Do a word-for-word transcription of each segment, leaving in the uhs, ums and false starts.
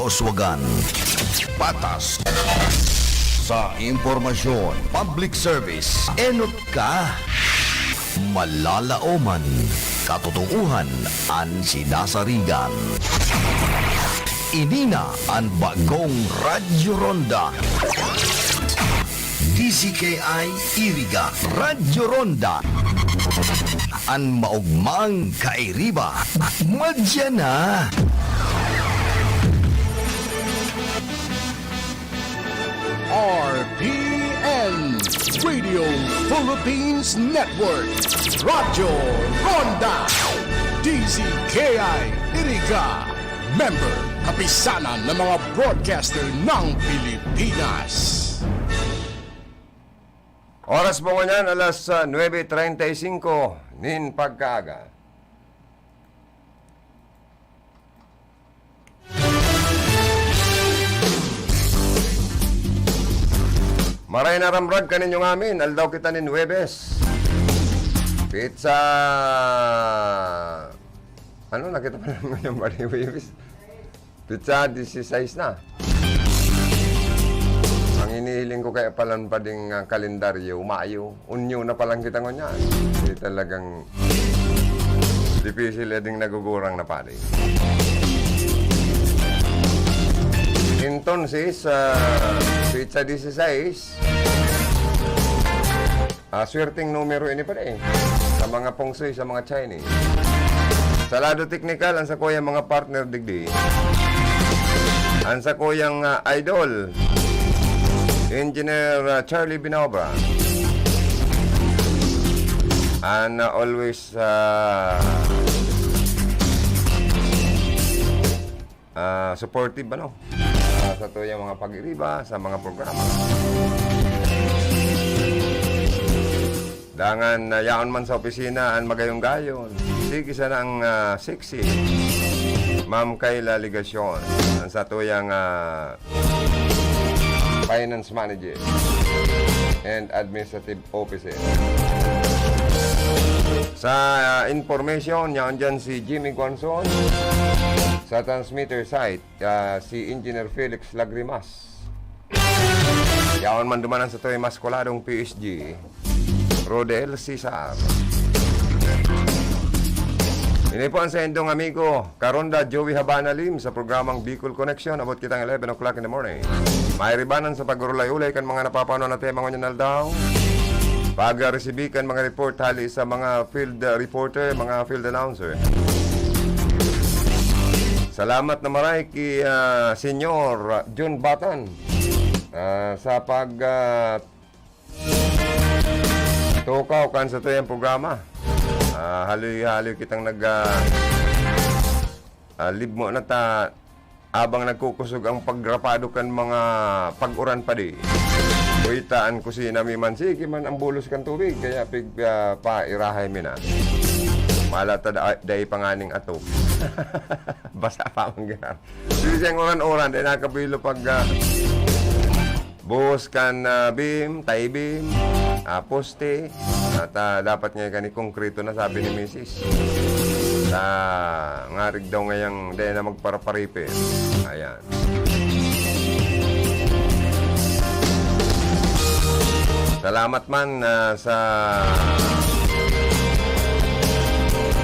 Oswagan. Patas sa impormasyon, public service, enot ka, malalaoman, katotoohan an sinasarigan. Ini na an bagong Radyo Ronda. D Z K I Iriga, Radyo Ronda. An maogmang kairiba, madya na. R P N, Radio Philippines Network, Radyo Ronda, D Z K I Iriga, member, Kapisanan ng mga Broadcaster ng Pilipinas. Oras po ngunyan, alas, ah, nuebe treinta y cinco nin pagkaaga. Maray na ramrag kaninyo ngamin, aldaw kita nin Huwebes. Pizza, ano, nakita pa naman yung bali, Huwebes? Pizza dieciséis na. Ang inihiling ko kaya palan pa ding, ah, kalendaryo, Mayo. Unyo na palan kita ngunyan. Di talagang dipisil ya ding nagugurang na padi. Entonces, ah, pizza dieciséis, ah, swerteng numero ini pa rin. Sa mga feng shui, sa mga Chinese. Sa lado teknikal, ang sakuyang mga partner digdi. Ang sakuyang, ah, idol, Engineer, ah, Charlie Binobra. And, ah, always, ah, ah, supportive, ano, ah, sa tuyang mga pag-iriba, sa mga programa. Dangan, ah, yaon man sa opisina an magayon-gayon. Sige sana ang, ah, sexy. Ma'am Kayla Legacion, ang sa tuyang, ah, finance manager and administrative officer. Sa, ah, information, yaon dyan si Jimmy Guanzon. Sa transmitter site, ah, si Engineer Felix Lagrimas. Yaon man duman ang sa to'y mas koladong P S G, Rodel Cesar. Ini po ang saindong amigo, Karonda Joey Habana Lim sa programang Bicol Connection. Abot kitang eleven o'clock in the morning. Mairibanan sa pag-urulay-ulay kan mga napapanon na tema ngunyan aldaw. Pag-resibi kan mga report hali sa mga field, uh, reporter, mga field announcer. Salamat na maray ki, ah, Senyor Jun Batan, ah, sa pag, ah, tukaw kan sa tuyang programa. Ah, haloy-haloy kitang nag, ah, ah, libmo na ta, abang nagkukusog ang pagrapado kan mga pag-uran padi. Kuita an kusina mi man, sige man ang bulos kan tubig, kaya pig, ah, pairahay mi na. Mala ta da-, dai pa nganing atop. Basa pa man gina. Sige, siyang uran-uran, dai nakabilo pag, ah, buhos kan, ah, beam, tie beam, ah, poste, at, ah, dapat nga kani konkreto na, sabi ni misis. Sa ngarig daw ngayang dai na magparaparipe. Ayan. Salamat man, ah, sa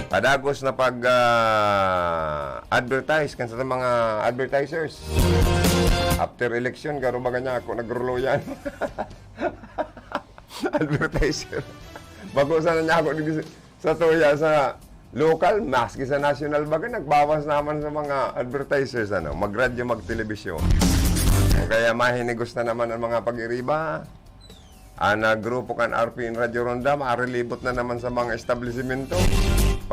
padagos na pag, ah, advertise kan sa mga advertisers. After election, garo baga niya ako nagruluyan. Advertiser. Bago sana niya ako digdi sa, sa tuya, sa lokal, maski sa national baga, nagbawas naman sa mga advertisers, ano, magradyo, magtelebisyon. O kaya mahinigos na naman ang mga pag-iriba. Ang, ah, grupo kan R P N Radyo Ronda, mariribot na naman sa mga establisimento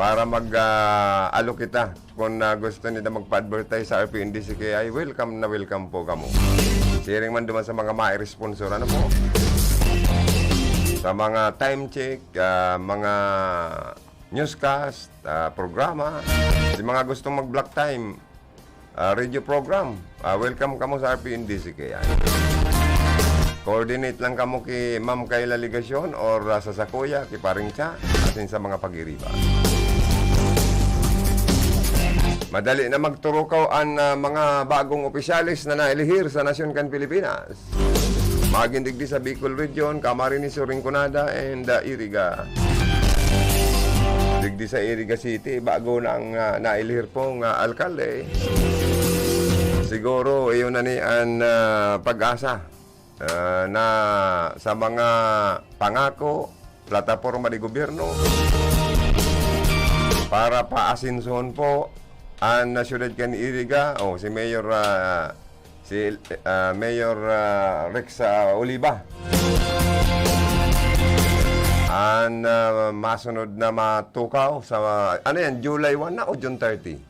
para mag, ah, alo kita. Kung, ah, gusto nila magpa-advertise sa R P N D C K I, welcome na welcome po kamo. Siring man duman sa mga mai-sponsor, ano po? Sa mga time check, ah, mga newscast, ah, programa, sa mga gustong mag-block time, ah, radio program, ah, welcome kamo sa R P N D C K I. Coordinate lang kamo ki Ma'am Kayla Legacion or, ah, sa sakuya, ki Paring Cha, asin sa mga pag-iriba. Madali na magturukaw an, ah, mga bagong opisyales na nailihir sa nasyon kan Pilipinas. Magin digdi sa Bicol Region, Camarines Sur, Rinconada, and, ah, Iriga. Digdi sa Iriga City, bago na ang, ah, nailihir pong, ah, alkalde. Siguro, iyon na ni an, ah, pag-asa, ah, na sa mga pangako, plataporma de gobyerno para paasensohon po an, ah, siyudad kan Iriga, o si Mayor, ah, si, ah, Mayor, ah, Rex, ah, Oliva. An, ah, masunod na matukaw sa, ano yan, July one na o June thirty?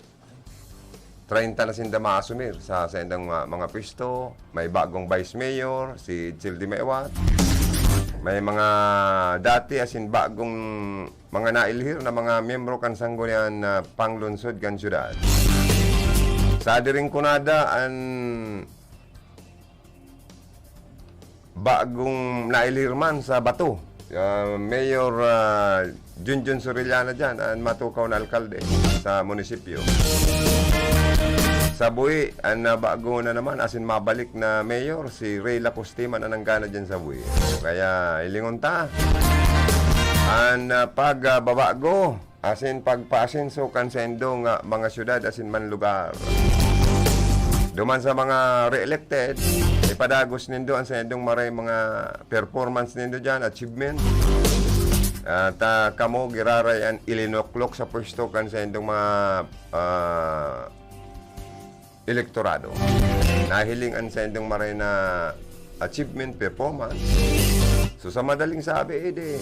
Treinta na sinda maasumir sa saindang mga, mga pwesto. May bagong vice mayor, si Itzel Dimewat. May mga dati asin bagong mga nailhir na mga miyembro kan Sangguniang, ah, Panglungsod kan Siyudad. Sa Rinconada, an bagong nailhir man sa bato, ah, Mayor, ah, Junjun Sorellana diyan, an matukaw na alkalde sa munisipyo. Sa Bui, an, ah, bago na naman, asin mabalik na mayor, si Rey Lacostima na nanggana diyan sa Bui. Kaya, hilingon ta, an, ah, pagbabago, asin pagpaasenso kan saindong, ah, mga syudad asin man lugar. Duman sa mga re-elected, ipadagos nindo an saindong maray mga performance nindo diyan, achievement. At, ah, kamo giraray an ilinoklok sa pwesto kan saindong mga, ah, elektorado. Nahiling an saindong maray na achievement, performance. So, sa madaling sabi, eh, di,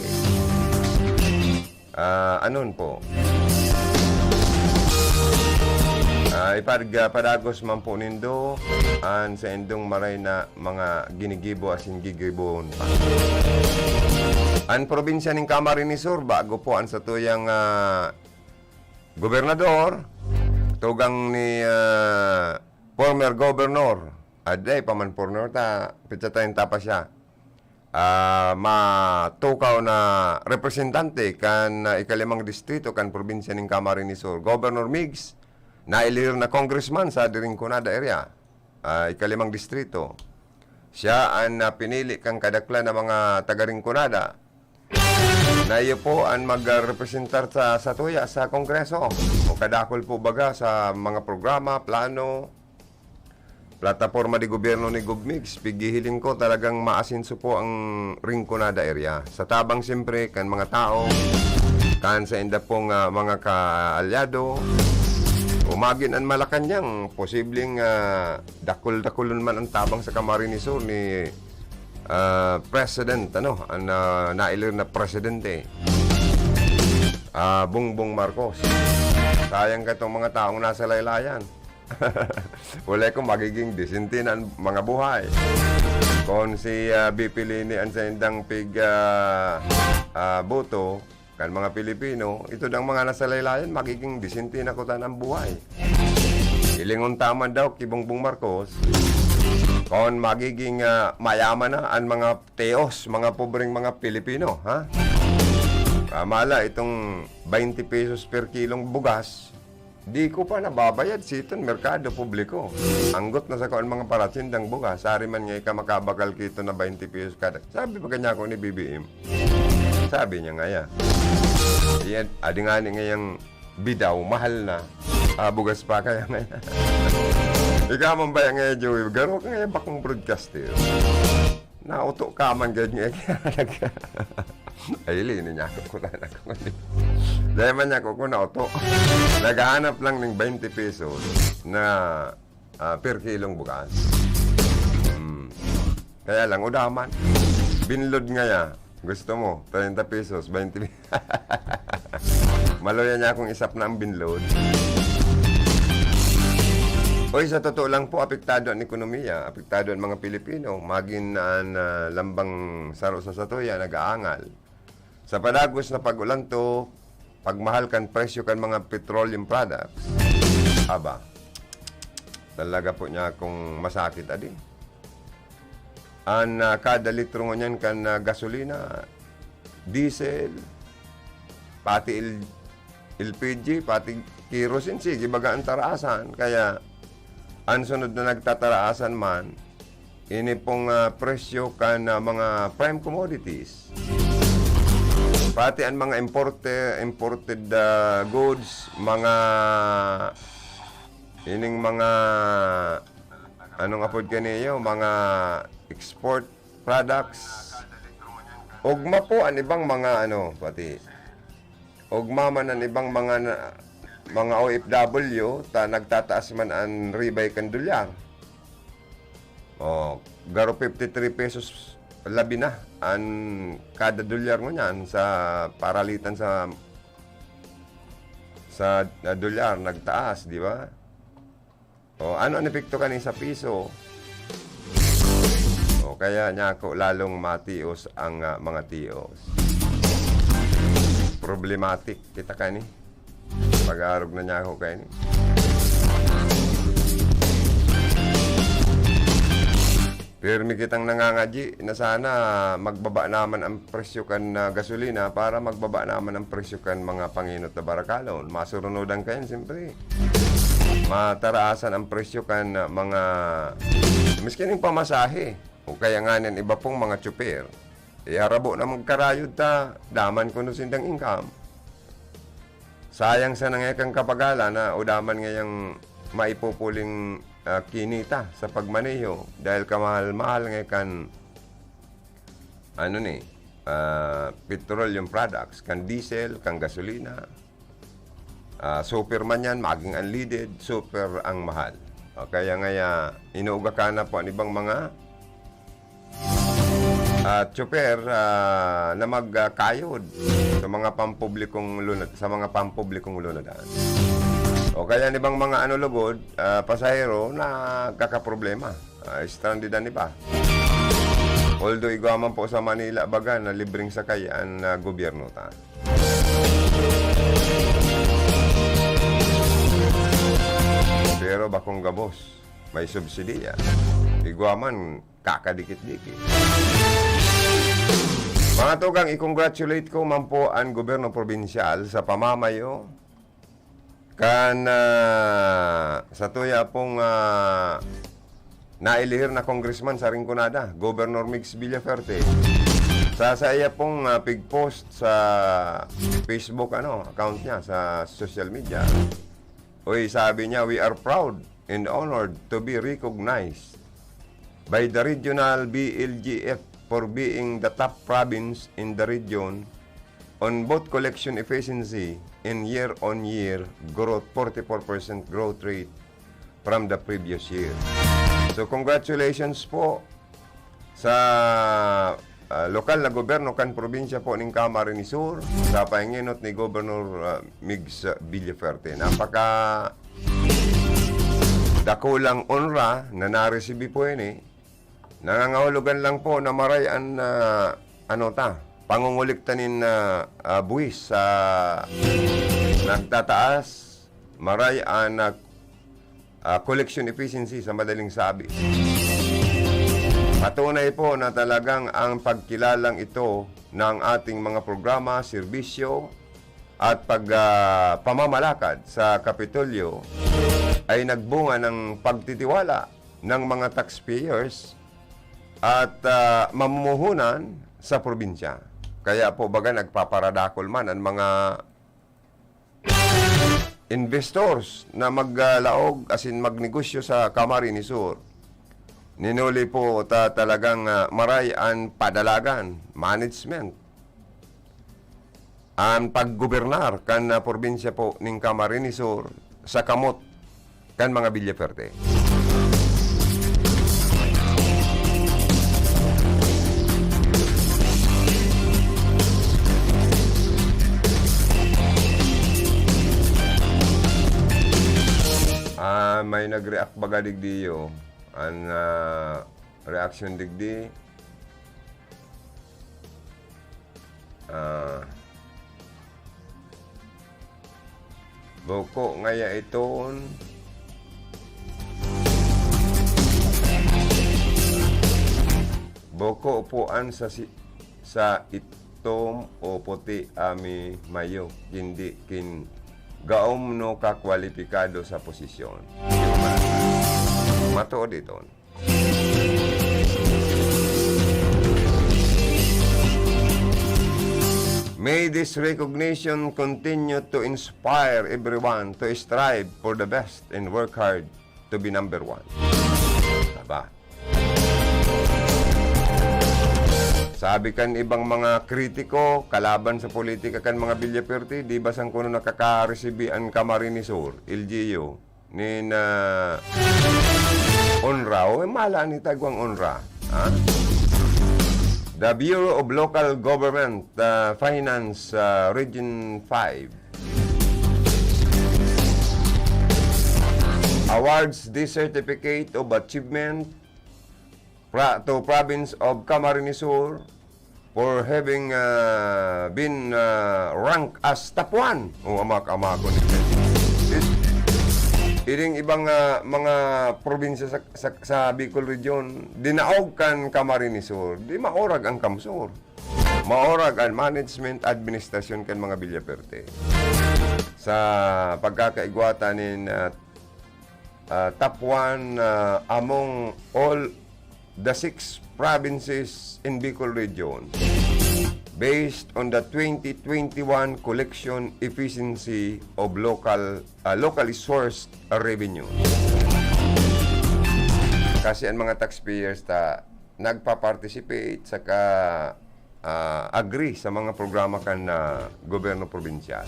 ah, anon po? Ah, ipag-, ah, padagos man po nindo an saindong maray na mga ginigibo asin gigibohon pa. An probinsya nin Camarines Sur, bago po an satuyang, ah, gobernador, tugang ni, ah, former governor, aday pa man former ta, petsa treinta pa siya. Ah, matukaw na representante kan, ah, ikalimang distrito kan probinsya nin Camarines Sur, Governor Migs, nailihir na congressman sa Rinconada area, ah, ikalimang distrito. Siya an, ah, pinili kan kadaklan na mga taga Rinconada na iyo po an magrepresentar sa, satuya sa Kongreso o kadakul po baga sa mga programa, plano, plataporma de gobyerno ni Gov Migs. Pighihiling ko talagang maasenso po ang Rinconada area. Sa tabang siyempre kan mga tao, kan sainda pong, ah, mga kaalyado, o magin an Malacañang, posibleng, ah, dakul-dakulon man an tabang sa Camarines Sur ni ah, president, ano, an, ah, nailir na presidente, ah, Bongbong Marcos. Sayang ka itong mga taong nasa laylayan. Wala ko magiging disente na ang mga buhay. Kung si, ah, B P Leni ang saindang pig, ah, ah, boto, kan mga Pilipino, ito dang mga nasa laylayan, magiging disente na kutan ang buhay. Hilingon ta man daw ki Bongbong Marcos, kon magiging, ah, mayaman na an mga teos, mga pobreng mga Pilipino, ha? Amala, itong twenty pesos per kilong bugas, di ko pa nababayad siton merkado publiko. Anggot na sa kuan mga paratindang bugas, sari man nga ika makabakal kito na twenty pesos kada. Sabi pa kanya ako ni B B M. Sabi niya nga yan. Yan, adi nga ni ngayang bidaw, mahal na. Ah, bugas pa kaya ngayon. Ikaw man ba yan ngayon, Joey? Garo ka ngayon bakong broadcaster. Nauto ka man gad nga. Ay, lini niya ako, kunan ako. Dahil man niya ako, kung nauto. Naghahanap lang ng twenty pesos na, ah, per kilong bugas. Hmm. Kaya lang, udaman. Binlod nga ya. Gusto mo, treinta pesos, twenty. Maluya niya akong isap na ang binlod. Oy, sa totoo lang po, apektado ang ekonomiya, apektado ang mga Pilipino. Magin na an, ah, lambang saro sa satuya, nag-aangal. Sa padagos na pag-ulanto, pagmahal kan presyo kan mga petroleum products, aba, talaga po niya akong masakit, adi. An, ah, kada litro ngunyan kan, ah, gasolina, diesel, pati L-, L P G, pati kerosene, sige, baga an taraasan. Kaya, an sunod na nagtataraasan man, ini pong, ah, presyo kan, ah, mga prime commodities. Pati an mga importe-, imported, ah, goods, mga, ining mga, anong apod kaniyo, mga export products. Ugma po an ibang mga, ano, pati ugma man an ibang mga na, mga O F W, ta nagtataas man an ribay kan dolyar. O, garo fifty three pesos labi na an kada dolyar ngunyan sa paralitan sa, sa, ah, dolyar, nagtaas, di ba? O, ano an epekto kani sa piso? O, kaya niya ako lalong matios ang, ah, mga tios. Problematic kita kani. Pag-aarog na niya ako kani. Pirmi kitang nangangadyi na sana magbaba naman ang presyo kan, ah, gasolina para magbaba naman ang presyo kan mga panginot na barakalon. Masurunodan kayan, siyempre. Mataraasan ang presyo kan, ah, mga, miskin yung pamasahe. O kaya nga niyan, iba pong mga tsuper. E, harabo na magkarayod ta, daman kuno sindang income. Sayang sana ngaya kan kapagalan na udaman ngayang maipupuling, ah, kinita sa pagmaneho dahil kamahal-mahal ngaya kan, ano ni, ah, petroleum products, kan diesel, kan gasolina. Ah, super man yan, maging unleaded, super ang mahal. O, kaya ngaya, inuugakan na po ang ibang mga ah, tsuper, ah, na magkayod sa mga pampublikong lunad, sa mga pampublikong lunadan. O kaya nibang mga ano lugod, ah, pasahero na kakaproblema, ah, stranded an iba. Although igwa man po sa Manila baga na libreng sakay an, ah, gobyerno ta. Pero bakong gabos, may subsidiya. Igwa man, kakadikit-dikit. Mga tugang, i-congratulate ko man po an gobyerno probinsyal sa pamamayo kan, ah, sa tuya pong, ah, nailihir na congressman sa Rinconada, Governor Migs Villaferte. Sa, sa iya pong, ah, pig-post sa Facebook, ano, account niya sa social media. Uy, sabi niya, "We are proud and honored to be recognized by the regional B L G F for being the top province in the region on both collection efficiency and year-on-year growth, forty-four percent growth rate from the previous year." So, congratulations po sa, ah, lokal na gobyerno kan probinsya po ning Camarines Sur, sa pahinginot ni Gobernador, ah, Migs Villaferte. Napaka dakulang onra na naresibi po ini. Nangangahulugan lang po na maray an, ah, ano ta, pangungulikta nin, ah, ah, buwis sa nagtataas, maray an, ah, ah, collection efficiency, sa madaling sabi. Patunay po na talagang ang pagkilalang ito ng ating mga programa, serbisyo, at pag, ah, pamamalakad sa Kapitolyo ay nagbunga ng pagtitiwala ng mga taxpayers at, ah, mamumuhunan sa probinsya. Kaya po, baga, nagpaparadakol man ang mga investors na maglaog asin magnegosyo sa Camarines Sur. Ninuli po ta talagang, ah, maray an padalagan, management, an paggobernar kan, ah, probinsya po ning Camarines Sur sa kamot kan mga Villaferte. Ah, may nag-react baga digdi, oh. An, ah, reaction digdi. Ah, bako ngaya iton. Bako po an sa si-, sa itom o puti ami mayo, kundi kin-, gaom no kakwalipikado sa posisyon. Matuod iton. May this recognition continue to inspire everyone to strive for the best and work hard to be number one. Aba. Sabi kan ibang mga kritiko, kalaban sa politika kan mga Villaperte, di ba sangkono nakakaresibi an Camarines Sur, L G U, nin, ah, onra? O, mala ni tagwang onra, ha? The Bureau of Local Government, ah, Finance, ah, Region five awards the Certificate of Achievement pra-, to Province of Camarines Sur for having, ah, been, ah, ranked as top one. O, amak-amakon ni. Ining ibang, ah, mga probinsya sa, sa, sa Bicol Region, dinaog kan Camarines Sur, di maorag ang CamSur. Maorag ang management, administrasyon kan mga Villaperte. Sa pagkakaigwatan nin, ah, ah, top one, ah, among all the six provinces in Bicol Region based on the twenty twenty-one collection efficiency of local, ah, locally sourced revenue. Kasi ang mga taxpayers ta nagpa-participate saka, ah, agree sa mga programa kan, ah, gobyerno probinsyal.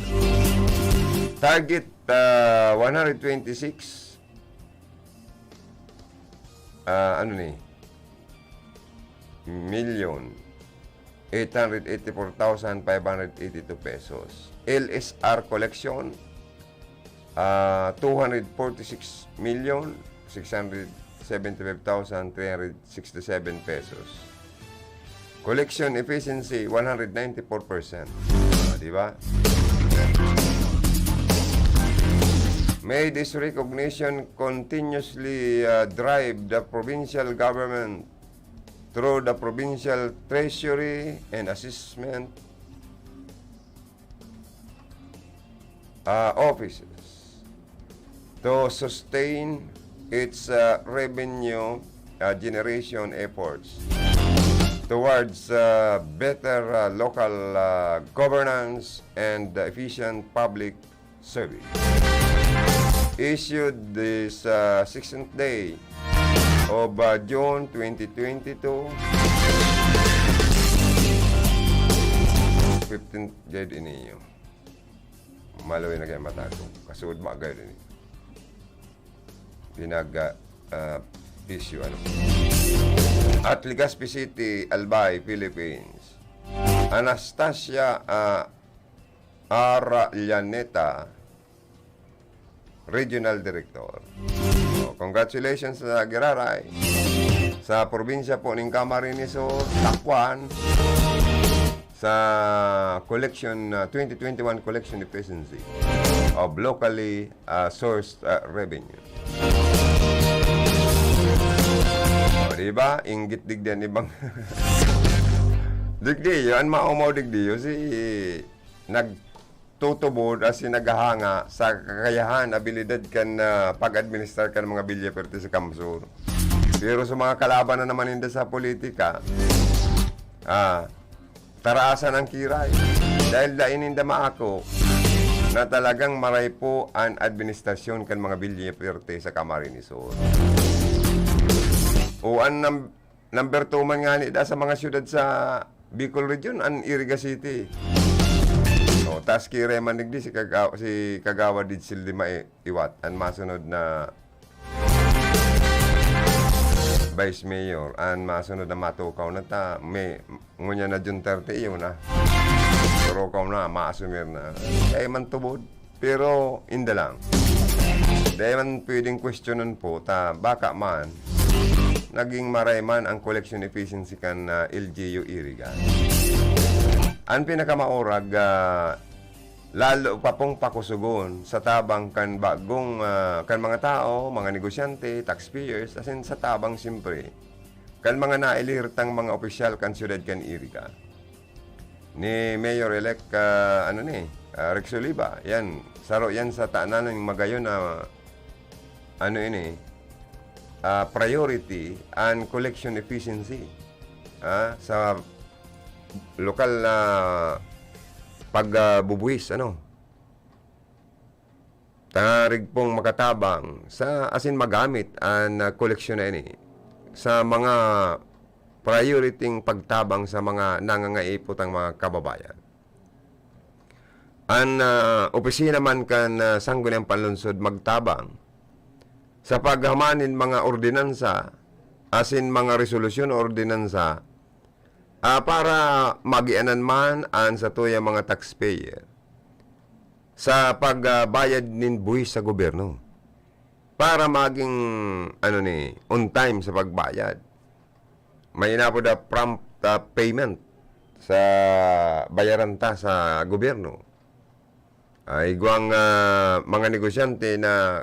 Target, ah, one hundred twenty-six, ah, ano ni? Million eight hundred eighty-four thousand five hundred eighty-two pesos. L S R collection, ah, two hundred forty-six million six hundred seventy-five thousand three hundred sixty-seven pesos. Collection efficiency, one hundred ninety-four percent. Ah, di ba? May this recognition continuously, ah, drive the provincial government through the provincial treasury and assessment, ah, offices to sustain its, ah, revenue, ah, generation efforts towards, ah, better, ah, local, ah, governance and efficient public service. Issued this, ah, sixteenth day of, ah, June twenty twenty-two. Fifteenth gad ini. Maluoy na kaya mata ko. Kasuod magad ini. Pinag, ah, ah, issue, ano. At Legazpi City, Albay, Philippines. Anastasia, ah, Arallaneta, Regional Director. So, congratulations sa Giraray. Sa probinsya po ning Camarines Sur, Takwan, sa collection, ah, twenty twenty-one collection efficiency of locally, ah, sourced, ah, revenue. O, di ba? Inggit digdi an ibang digdi, an maomaw digdi, si nagtutubod, as in, naghahanga sa kakayahan, abilidad kan, ah, pag-administrar kan mga Villaperte sa CamSur. Pero sa mga kalaban na naman ninda sa politika, ah, taraasan ang kiray. Dahil dai ninda maako na talagang maray po an administrasyon kan mga Villaperte sa Camarines Sur. O an nam-, number two man ngani da sa mga syudad sa Bicol Region, an Iriga City. O, tas kiray man digdi si Kagaw-, si Kagawad Didsel Dima I-, Iwat, an masunod na Vice Mayor, an masunod na matukaw na ta, may, ngunyan na June thirty, iyo na. Turukaw na, maasumir na. Dai man tubod, pero inda lang. Dai man pwedeng kwestiyonon po, ta baka man, naging maray man ang collection efficiency kan, ah, L G U Iriga. An pinakamaorag, ah, lalo pa pong pakusugon sa tabang kan bagong, ah, kan mga tao, mga negosyante, taxpayers, asin sa tabang, siyempre, kan mga naelirtang mga opisyal kan siyudad kan Iriga. ni Mayor-elect, ah, ano ni, ah, Rex Oliva. Yan, saro yan sa tanan ning magayon na, ano ini, ah, priority and collection efficiency, ah, sa lokal na pag, ah, bubuhis, ano. Tangarig pong makatabang sa, asin magamit an, ah, koleksyon na ini sa mga prioriteng pagtabang sa mga nangangaiipotang mga kababayan. An, ah, opisina man kan, ah, Sangguniang Panlungsod magtabang sa paghaman nin mga ordinansa asin mga resolusyon o ordinansa, ah, para magianan man an satuyang mga taxpayer sa pagbayad nin buhis sa gobyerno para maging, ano ni, on time sa pagbayad. May inapod na prompt, ah, payment sa bayaran ta sa gobyerno. Ah, igwang, ah, mga negosyante na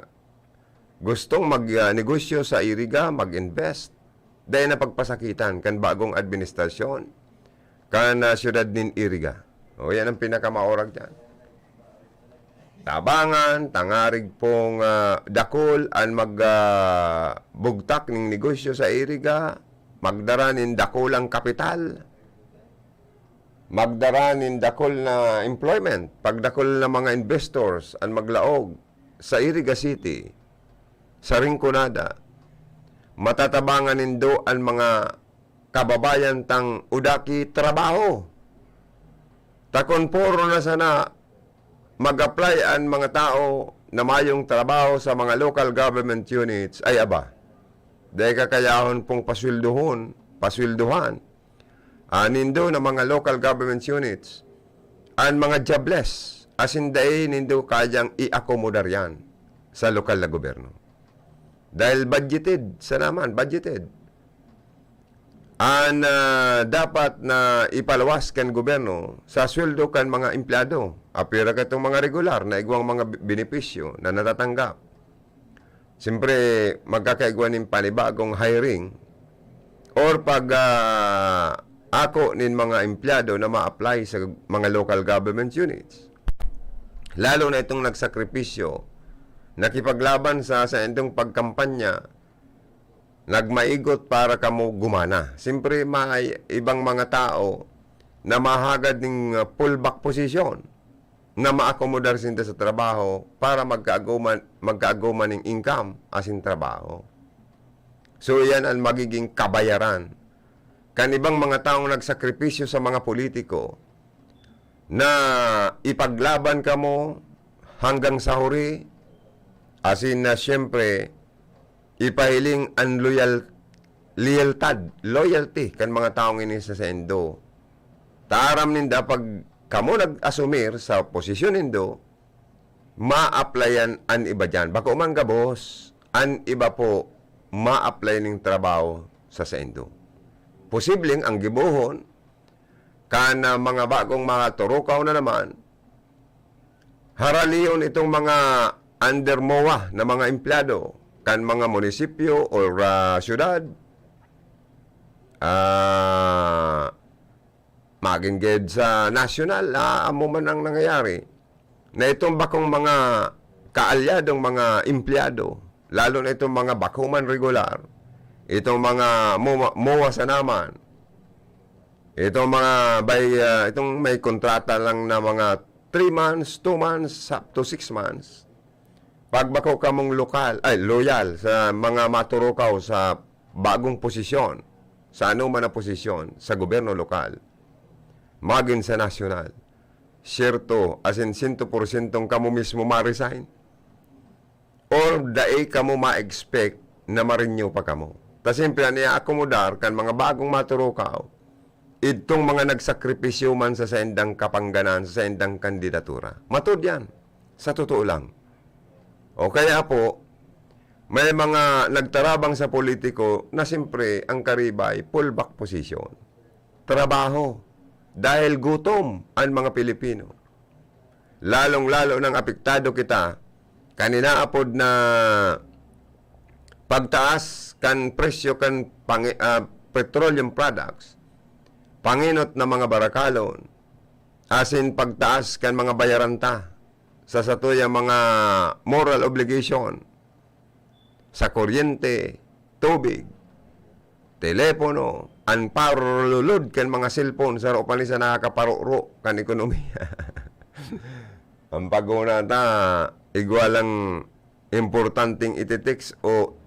gustong mag, ah, negosyo sa Iriga, mag-invest, dai na pagpasakitan kan bagong administrasyon kan, ah, siyudad nin Iriga. O, yan ang pinakamaorag diyan. Tabangan, tangarig pong, ah, dakul an mag, ah, bugtak ning negosyo sa Iriga, magdara nin dakulang kapital, magdara nin dakul na employment, pagdakul na mga investors an maglaog sa Iriga City, sa Rinconada. Matatabangan nindo an mga kababayan tang udaki trabaho. Ta kun puro na sana mag-apply an mga tao na mayong trabaho sa mga local government units, ay aba, dai kakayahon pong pasweldohon, pasweldohan, ah, nindo na mga local government units, an mga jobless, asin dai nindo kayang i-akomodar yan sa lokal na gobyerno. Dahil budgeted sana man, budgeted. An, ah, dapat na ipaluwas kan gobyerno sa sweldo kan mga empleyado. Apira ka itong mga regular na igwang mga bi-, benepisyo na natatanggap. Siyempre, magkakaigwa nin panibagong hiring or pag, ah, ako nin mga empleyado na ma-apply sa mga local government units. Lalo na itong nagsakripisyo, nakipaglaban sa, sa itong pagkampanya, nagmaigot para kamo gumana. Siyempre, may ibang mga tao na mahagad ning, ah, pullback position na maakomodar sinda sa trabaho para magkaagoman, magkaagoman ning income asin trabaho. So, iyan an magiging kabayaran kan ibang mga taong nagsakripisyo sa mga politiko na ipaglaban kamo hanggang sa huri, asin na siyempre, ipahiling an loyal-, liyaltad, loyalty kan mga taong ini sa saindo. Ta aram ninda, pag kamo nag-asumir sa posisyon nindo, ma-applyan an iba diyan. Bako man gabos, an iba po ma-apply ning trabaho sa saindo. Posibleng ang gibohon kan, ah, mga bagong mga turukaw na naman, haralion itong mga under MOA na mga empleyado kan mga munisipyo or, ah, syudad. Ah, magin gid sa nasyonal, ah, amo man ang nangyayari, na itong bakong mga kaalyadong mga empleyado, lalo na itong mga bako man regular, itong mga MOA, MOA sana man, itong mga by, ah, itong may kontrata lang na mga three months, two months, up to six months, pag bako kamong lokal, ay, loyal sa mga maturukaw sa bagong posisyon, sa anoman na posisyon sa gobyerno lokal, magin sa nasyonal, siyerto, as in, sento porsyentong kamo mismo ma-resign. Or dai kamo ma-expect na ma-renew pa kamo. Ta siyempre, an i-akomodar kan mga bagong maturukaw, idtong mga nagsakripisyo man sa saindang kapangganan, sa saindang kandidatura. Matod yan. Sa totoo lang. O kaya po, may mga nagtarabang sa politiko na siyempre ang karibay, pullback position. Trabaho. Dahil gutom ang mga Pilipino. Lalong-lalo nang apektado kita kan inaapod na pagtaas kan presyo kan pangi-, ah, petroleum products, pangenot na mga barakalon, asin pagtaas kan mga bayaran ta sa satuyang mga moral obligation, sa kuryente, tubig, telepono, an parulod kan mga cellphone, saro pa ni sa nakakaparoro kan ekonomiya. Ang paghona ta, igwa lang importanteng iti-text o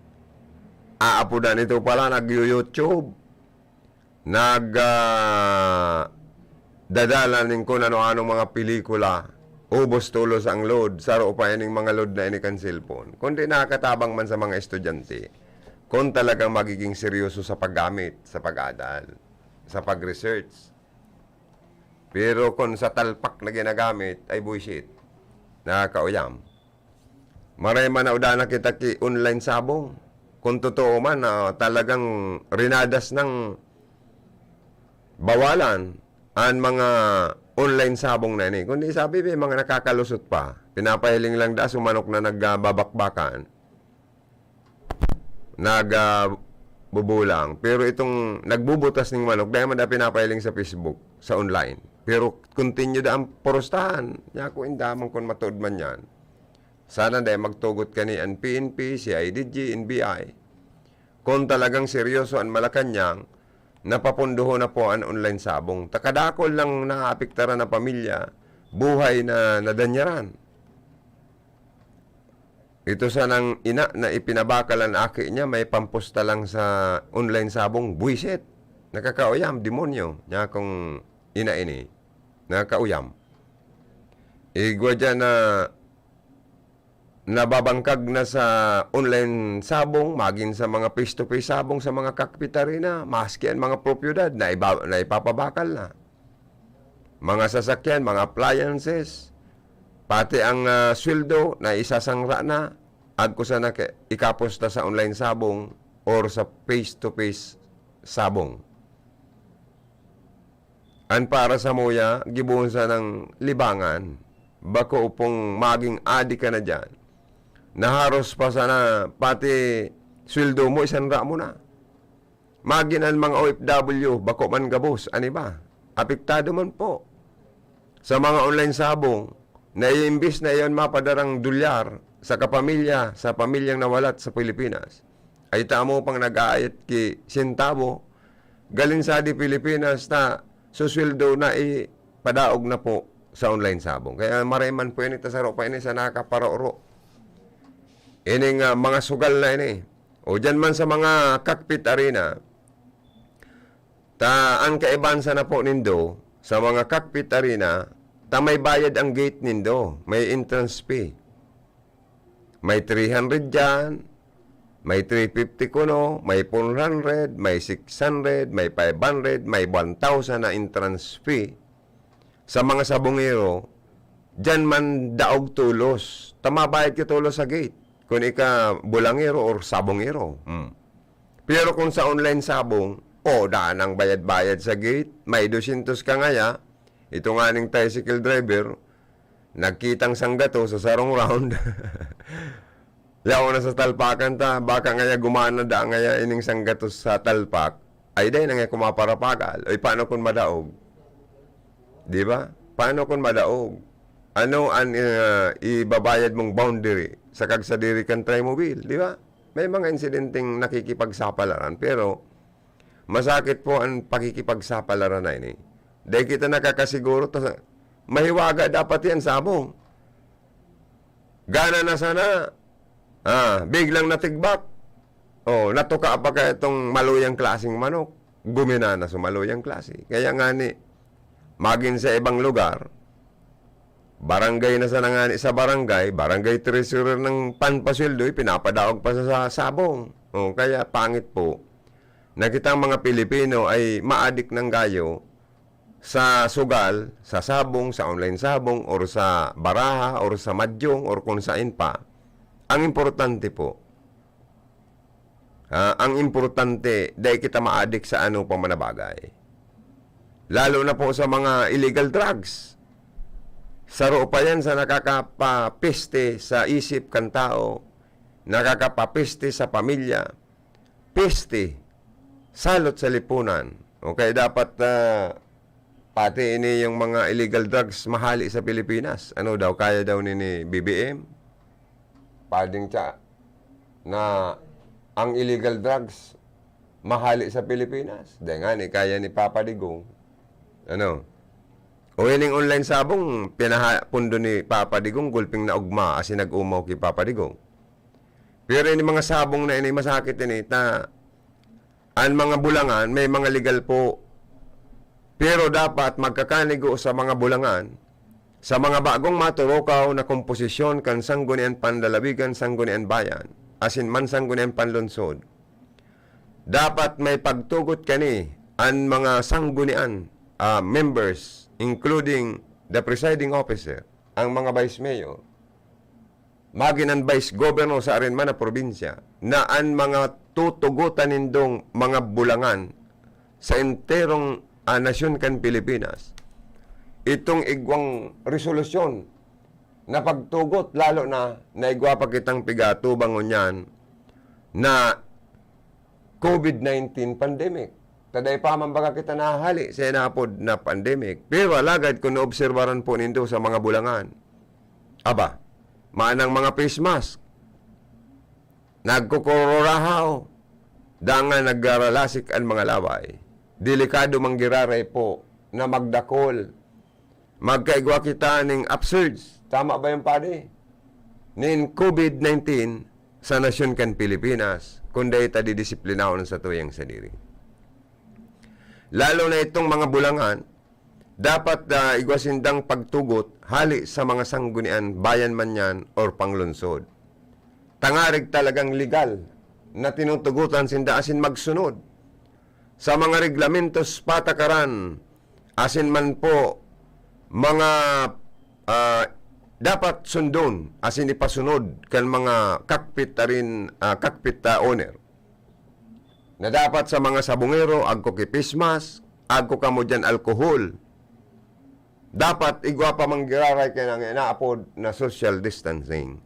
aapodan ito pala, nag-YouTube, nag, ah, dadala nin kun ano-anong mga pelikula, ubos tolos ang load, saro pa ining mga load na ini kan cellphone. Kundi nakakatabang man sa mga estudyante, kung talagang magiging seryoso sa paggamit, sa pag-adal, sa pag-research. Pero kung sa talpak na ginagamit, ay buwisit, nakakauyam. Maray man na uda na kita ki online sabong. Kung totoo man na talagang rinadas ng bawalan an mga online sabong na ini. Kundi sabi, may mga nakakalusot pa. Pinapahiling lang da, sumanok na nagbabakbakan. Nag, ah, bubulang. Pero itong nagbubutas ning manok, dai man da pinapahiling sa Facebook, sa online. Pero continue da ang purustahan. Nya ko indaman kun matuod man yan. Sana dai magtugot kani an P N P, C I D G, N B I. Kung talagang seryoso an Malacañang, napapundohon na po an online sabong. Ta kadakul lang naapektaran na pamilya, buhay na nadanyaran. Ito sanang ina na ipinabakal an aki niya, may pampusta lang sa online sabong, buwisit. Nakakauyam, demonyo. Nya kung ina ini, nakakauyam. Igwa dyan na nababangkag na sa online sabong, magin sa mga face-to-face sabong sa mga kakpit arena, maski an mga propiedad na iba-, na ipapabakal na. Mga sasakyan, mga appliances, pati ang, ah, sweldo na isasangra na, agko sana ka-, ikaposta sa online sabong or sa face-to-face sabong. An para samuya, gibohon sanang libangan. Bako pong maging adi ka na diyan. Naharos pa sana pati sweldo mo, isanra mo na. Magin an mga O F W, bako man gabos an iba. Apektado man po. Sa mga online sabong, na iimbis na iyon mapadarang dolyar sa kapamilya, sa pamilyang nawalat sa Pilipinas, ay tamo pang nag-aayat ki sentabo, galing sa di Pilipinas ta susweldo na ipadaog na po sa online sabong. Kaya maray man po ini, ta saro pa ini sa nakaparoro. Ining, ah, mga sugal na ini. O diyan man sa mga cockpit arena, ta ang kaibahan sana po nindo, sa mga cockpit arena, ta may bayad ang gate nindo, may entrance fee. May three hundred diyan, may three fifty kuno, may four hundred, may six hundred, may five hundred, may one thousand na entrance fee. Sa mga sabongero, diyan man daog tolos. Ta mabayad ka tolos sa gate. Kun ika bulangero or sabongero. Hmm. Pero kung sa online sabong, o, daan ang bayad-bayad sa gate. May dosyentos ka ngaya, ito nganing tricycle driver, nagkitang sanggatos sa sarong round. Yaon na sa talpakan ta, baka ngaya gumana da ngaya ining sanggatos sa talpak. Ay, dai na nga kumaparapagal. Oy, paano kun madaog? Di ba? Paano kun madaog? Ano an, ah, ibabayad mong boundary sa kagsadiri kan Trimobile? Di ba? May mga insidenteng nakikipagsapalaran, pero masakit po ang pakikipagsapalaran na ini. Dai kita nakakasiguro ta sa, mahiwaga dapat yan, sabong. Gana na sana, ah, biglang natigbak. Oh, natuka pa kaya itong maluyang klaseng manok. Gumina na sa maluyang klase. Kaya nga ni, magin sa ibang lugar, barangay na sana nga ni sa barangay, barangay treasurer ng panpasweldo, ipinapadaog pa sa, sa sabong. Oh, kaya pangit po na kitang mga Pilipino ay maadik ng gayo sa sugal, sa sabong, sa online sabong, or sa baraha, or sa madyong, or kung sain pa. Ang importante po, ah, ang importante, dai kita maadik sa ano pa man na bagay. Lalo na po sa mga illegal drugs. Saro pa yan sa nakakapapeste sa isip kan tao, nakakapapeste sa pamilya, peste, salot sa lipunan. Okay, dapat, ah, Pati ini yung mga illegal drugs mahali sa Pilipinas. Ano daw, kaya daw ni, ni B B M? Pading tsa na ang illegal drugs mahali sa Pilipinas. Dahil nga ni kaya ni Papa Digong. Ano? O ining online sabong, pinaha-, pundo ni Papa Digong, gulping na ugma, asin nag-umaw ki Papa Digong. Pero ini mga sabong na ini, masakit ini, ta, an mga bulangan, may mga legal po. Pero dapat magkakanigo sa mga bulangan, sa mga bagong maturukaw na komposisyon kan Sanggunian Panlalawigan, Sanggunian Bayan, asin man Sanggunian Panlungsod. Dapat may pagtugot kani an mga sanggunian, ah, members, including the presiding officer, ang mga vice mayor, magin an vice governor sa arin man na probinsya, na an mga tutugotan nindong mga bulangan sa enterong, ah, nasyon kan Pilipinas, itong igwang resolusyon na pagtugot, lalo na naigwa pa kitang pigatubang ngunyan na covid nineteen pandemic. Ta dai pa man baga kita nahahali sa inapod na pandemic. Pero alagad kung naobserbaran po nindo sa mga bulangan, aba, manang mga face mask, nagkukururahaw, dangan naggaralasik an mga laway. Delikado man giraray po na magdakol, magkaigwa kita ning absurd. Tama ba yung padi? Nin covid nineteen sa nasyon kan Pilipinas, kung dai ta didisiplinahon sa tuyang sadiri. Lalo na itong mga bulangan, dapat, ah, igwa sindang pagtugot hali sa mga sanggunian, bayan man yan or panglungsod. Tangarig talagang legal na tinutugutan sinda asin magsunod sa mga reglamentos, patakaran, asin man po mga, ah, dapat sundon asin ipasunod kan mga cockpit arin, ah, cockpit, ah, owner. Na dapat sa mga sabongero, agko ki face mask, agko kamo diyan alkohol. Dapat igwa pa man giraray kaiyan ang inaapod na social distancing.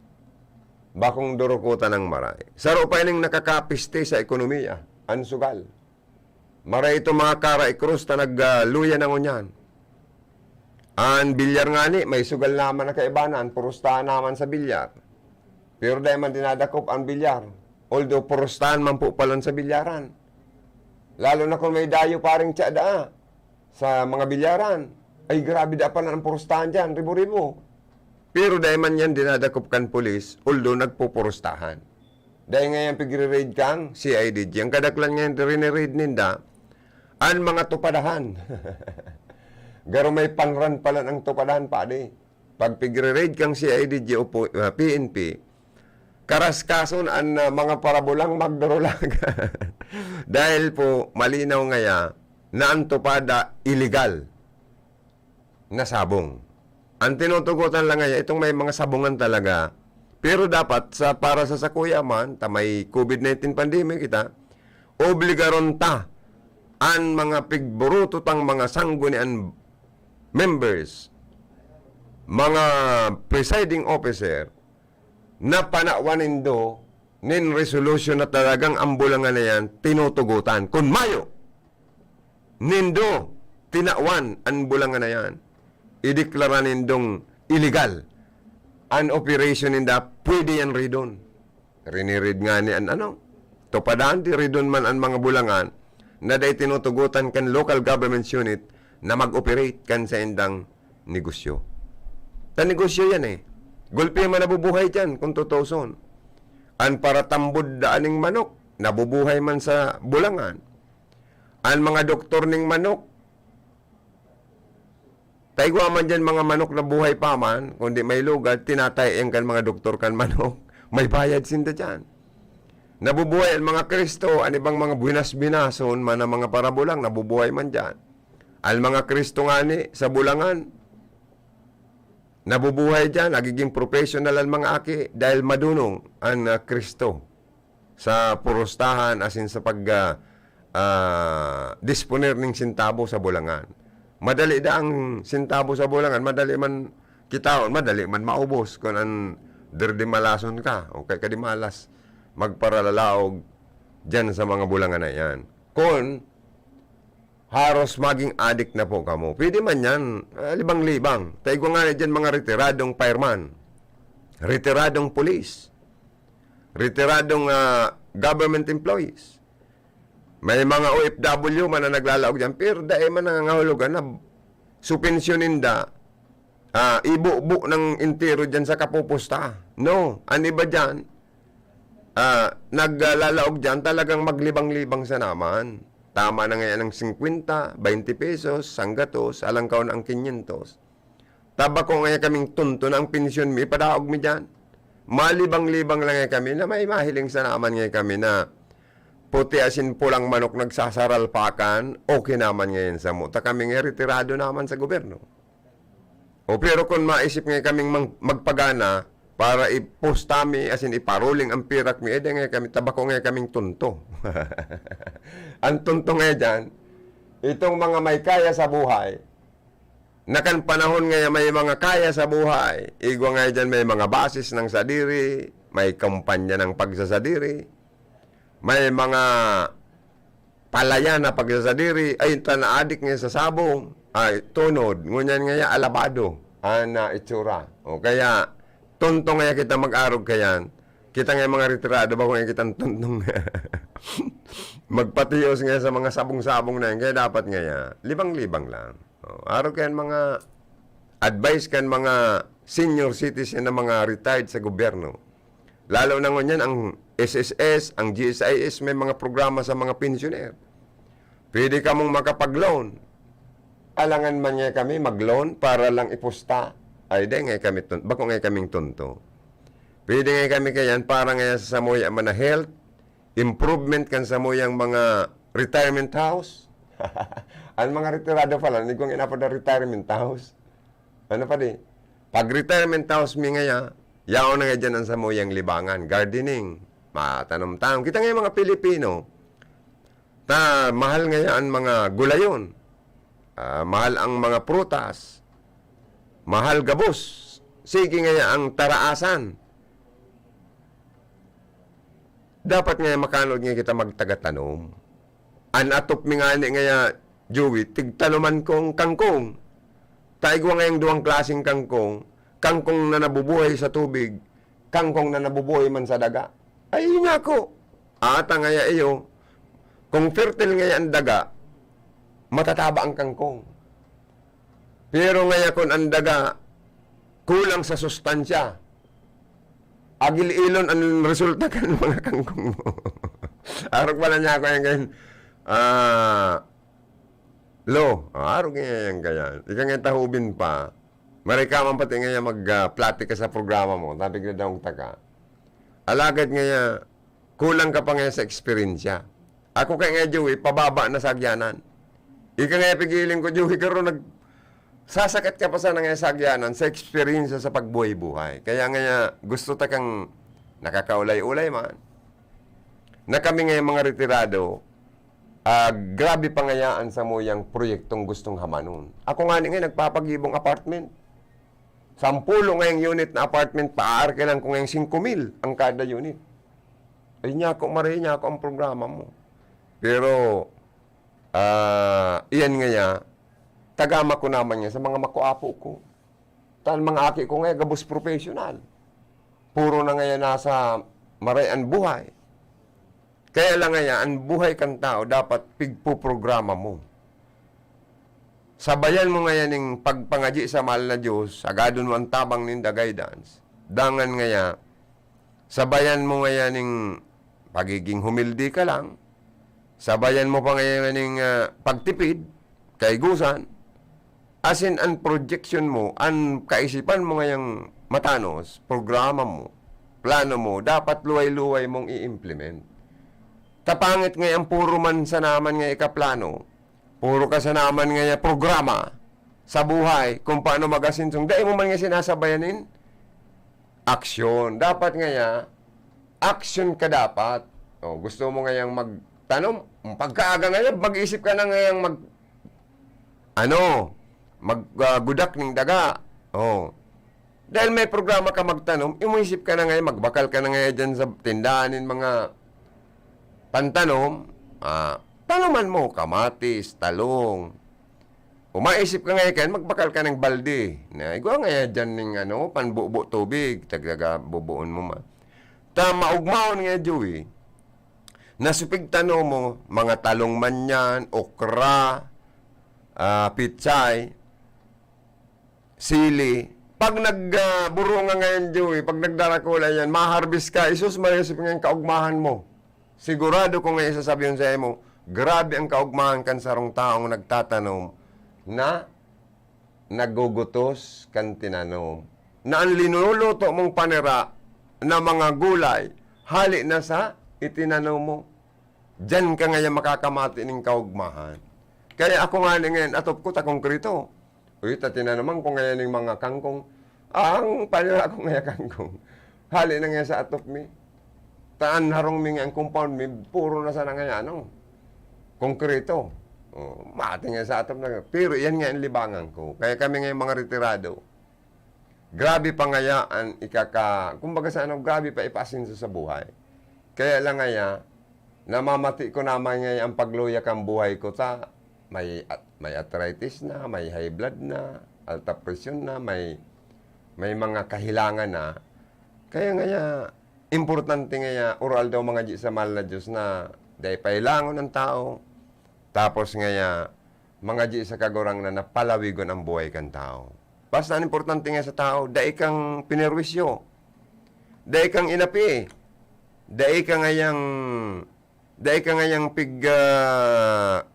Bakong durukutan ang maray. Saro pa ining nakakapiste sa ekonomiya, an sugal. Maray itong mga kara i-cross ta nagluya na ngunyan. An bilyar ngani, may sugal naman na kaibanan, purustahan naman sa bilyar. Pero dai man dinadakop an bilyar. Although purustahan man po palan sa bilyaran. Lalo na kung may dayo paring tsa daa sa mga bilyaran. Ay, grabe daa palan ang purustahan diyan, ribo-ribo. Pero dai man yan dinadakop kan pulis, although nagpupurustahan. Dai ngayan pigre-raid kang C I D G. Ang kadaklan ngayan, rine-raid ninda, an mga tupadahan. Garo may panran palan ang tupadahan, padi. Pag pigre-raid kang C I D G o pu-, ah, P N P, karaskason an, ah, mga parabulang magdurulag. Dahil po, malinaw ngaya na an tupada iligal na sabong. An tinutugotan lang ngaya, itong may mga sabungan talaga. Pero dapat, sa, para sa sakuya man, ta may covid nineteen pandemic kita, obligaron ta an mga pigburuto tang mga sanggunian members, mga presiding officer, na panawan nindo nin resolution na talagang ang bulangan na yan tinutugutan. Kun mayo nindo tinawan an bulangan na yan, ideklara nindong iligal an operation ninda, pwede yan ridon. Rinirid nga ni an ano, tupadan, di ridon man an mga bulangan na dai tinutugutan kan local government unit na mag-operate kan saindang negosyo. Ta negosyo yan eh. Gulpi man nabubuhay dyan, kung tutuson. An paratambod daan ning manok, nabubuhay man sa bulangan. An mga doktor ning manok, ta igwa man dyan mga manok na buhay pa man, kundi may lugad, tinatay-an kan mga doktor kan manok. May bayad sinda dyan. Nabubuhay an mga Kristo, an ibang mga buhinas-binason man ang mga parabulang, nabubuhay man dyan. An mga Kristo ngani sa bulangan, nabubuhay dyan, nagiging professional an mga aki dahil madunong an, ah, Kristo sa purustahan asin sa pag, ah, ah, disponer ning sintabo sa bulangan. Madali da ang sintabo sa bulangan, madali man kitaon, madali man maubos kun an dirdimalason ka o kay kadimalas magparalalaog diyan sa mga bulangan na yan. Kun haros maging adik na po kamo. Pwede man yan, ah, libang-libang. Ta igwa nga na dyan mga retiradong fireman, retiradong pulis, retiradong, ah, government employees. May mga O F W man na naglalaog dyan, pero dai man nangangahulugan na supensyon ninda, ah, ibubo ng entero dyan sa kapupusta. No, an iba dyan, ah, naglalaog dyan, talagang maglibang-libang sa naman. Tama na ngayon ang singkwenta, baynte pesos, sanggatos, alangkaw na ang kinyentos. Ta bako ngaya kaming tunto na ang pensyon mi, ipadaog mi diyan. Malibang-libang lang ngaya kami na may mahiling sa naman ngaya kami na puti asin pulang manok nagsasaralpakan, okay naman ngayon samo. Ta kami nga retirado naman sa gobyerno. O pero kung maisip ngaya kaming mang-, magpagana para ipusta mi, asin iparuling ang pirak mi, edi ngaya kami, ta bako ngaya kaming tunto. Ang tunto ngaya diyan, itong mga may kaya sa buhay, na kan panahon ngaya may mga kaya sa buhay, igwa ngaya diyan may mga basis ng sadiri, may kumpanya ng pagsasadiri, may mga palayan na pagsasadiri, ay, ta naadik ngaya sa sabong, ay, tunod, ngunyan ngaya alabado an, ah, itsura. O kaya, tunto ngaya kita mag-arog kayan, kita ngaya mga retirado, bako ngaya kitang tuntong magpatios ngaya sa mga sabong-sabong na yan. Kaya dapat ngaya, libang-libang lang. Oh, arog kan mga advice kan mga senior citizen na mga retired sa gobyerno. Lalo na ngunyan ang S S S, ang G S I S, may mga programa sa mga pensioner. Pwede kamong makapag-loan. Alangan man ngaya kami mag-loan para lang ipusta. Ay, di ngaya kami tun-, bako ngaya kaming tunto. Pwede ngaya kami kayan para ngaya sa samuya man na health, improvement kan samuyang mga retirement house. Ang mga retirado pala, nagkong inapod na retirement house. Ano pa di? Pag retirement house mi ngaya, yaon na nga dyan ang samuyang libangan, gardening. Matanom-tanom. Kita nga yung mga Pilipino, ta mahal ngaya ang mga gulayon. Ah, mahal ang mga prutas. Mahal gabos. Sige ngaya ang taraasan. Dapat ngaya makanod ngaya kita magtagatanom. An atop mi ngani ngaya, Joey, tigtanoman kong kangkong. Ta igwa ngayang duwang klaseng kangkong, kangkong na nabubuhay sa tubig, kangkong na nabubuhay man sa daga. Ay, yun nga ako. Ata ngaya iyo, kung fertile ngaya ang daga, matataba ang kangkong. Pero ngaya kun ang daga, kulang sa sustansya, agil-ilon ang resulta kan mga kangkong mo. Arog pala niya ako yan, ganyan. Ah, lo, ah, arog niya yan, ganyan. Ika nga tahubin pa. Maray ka man pati ngaya mag, ah, platika sa programa mo, tapig na daong taka. Alagad ngaya, kulang ka pa ngaya sa eksperyensya. Ako kaya ngaya, Joey, pababa na sa agyanan. Ika ngaya pigiling ko, Joey, karon nag-, sasakat ka pa sana ngaya sa agyanan, sa eksperyensya sa pagbuhay-buhay. Kaya ngaya, gusto ta kang nakakaulay-ulay man. Na kami ngaya mga retirado, ah, grabe pa ngayaan sa muyang proyektong gustong hamanon. Ako nga ni ngayon, nagpapagibong apartment. Sampulo ngayang unit na apartment, paarkilan ko ngayang singko mil ang kada unit. Ay, niya ako, maray niya ako ang programa mo. Pero, ah, iyan ngaya, tagama ko naman yan sa mga makuapo ko. Tan mga aki ko ngaya, gabos professional. Puro na ngaya nasa maray an buhay. Kaya lang ngaya, an buhay kan tao dapat pigpoprograma mo. Sabayan mo ngaya ning pagpangadyi sa mahal na Diyos, agadon mo an tabang ninda, guidance. Dangan ngaya, sabayan mo ngaya ning pagiging humilde ka lang. Sabayan mo pa ngaya ning, ah, pagtipid, kaigusan. Asin an projection mo, an kaisipan mo ngayang matanos, programa mo, plano mo, dapat luway-luway mong i-implement. Ta pangit ngaya an puro man sana man ngaya ikaplano, puro ka sana man ngaya programa sa buhay kung paano mag-asenso. Dai mo man ngaya sinasabayan nin aksyon. Dapat ngaya, aksyon ka dapat. O, gusto mo ngayang magtanom? Pagkaaga ngaya, mag-isip ka na ngayang mag-, ano, mag, ah, gudak ning daga. O. Dahil may programa ka magtanom, imuisip ka na ngaya, magbakal ka na ngaya dyan sa tindahan nin mga pantanom. Ah, man mo, kamatis, talong. Umaisip ka ngayon, kan magbakal ka ng balde. Na, igwa ngaya dyan ning ano, panbubo tubig, tagdaga bubuon mo man. Ta, maugmaon nga, Joey, na supig tanom mo, mga talong man yan, okra, ah, pichay, sili. Pag nag, ah, burunga ngayon, Joey, pag nagdarakula yan, ma-harvest ka, isus, marisip nga yung kaugmahan mo. Sigurado ko nga isasabihon sa imo, grabe ang kaugmahan kan sarong taong nagtatanom na nagugutos kan tinanom. Na ang linuluto mong panira na mga gulay, hali na sa itinanom mo. Diyan ka ngayon makakamati ning kaugmahan. Kaya ako nga ni ngayon, atop ko ta konkreto. Uy, ta tinanuman ko ngayon ning mga kangkong. Ang panira ko ngayon kangkong. Hali na ngayon sa atop mi. Taan harong mi nga ang compound mi, puro na sana ngayon, ano, konkreto. Oh, mati ngayon sa atop na. Pero yan nga ang libangan ko. Kaya kami ngayon mga retirado, grabe pa ngaya an ikaka-, kumbaga sa ano, grabe pa ipaasenso sa buhay. Kaya lang ngaya, namamati ko naman ngaya ang pagluya kan buhay ko ta may at-, may arthritis na, may high blood na, alta presyon na, may, may mga kahilangan na. Kaya ngaya, importante ngaya, oral daw mga di sa mahal na Diyos na dai pailangon ang tao. Tapos ngaya, mga di sa Kagurangnan na palawigon ang buhay kan tao. Basta ang importante nga sa tao, dai kang pinerwisyo, dai kang inapi, dai ka ngayang, dai ka ngayang pig-, ah,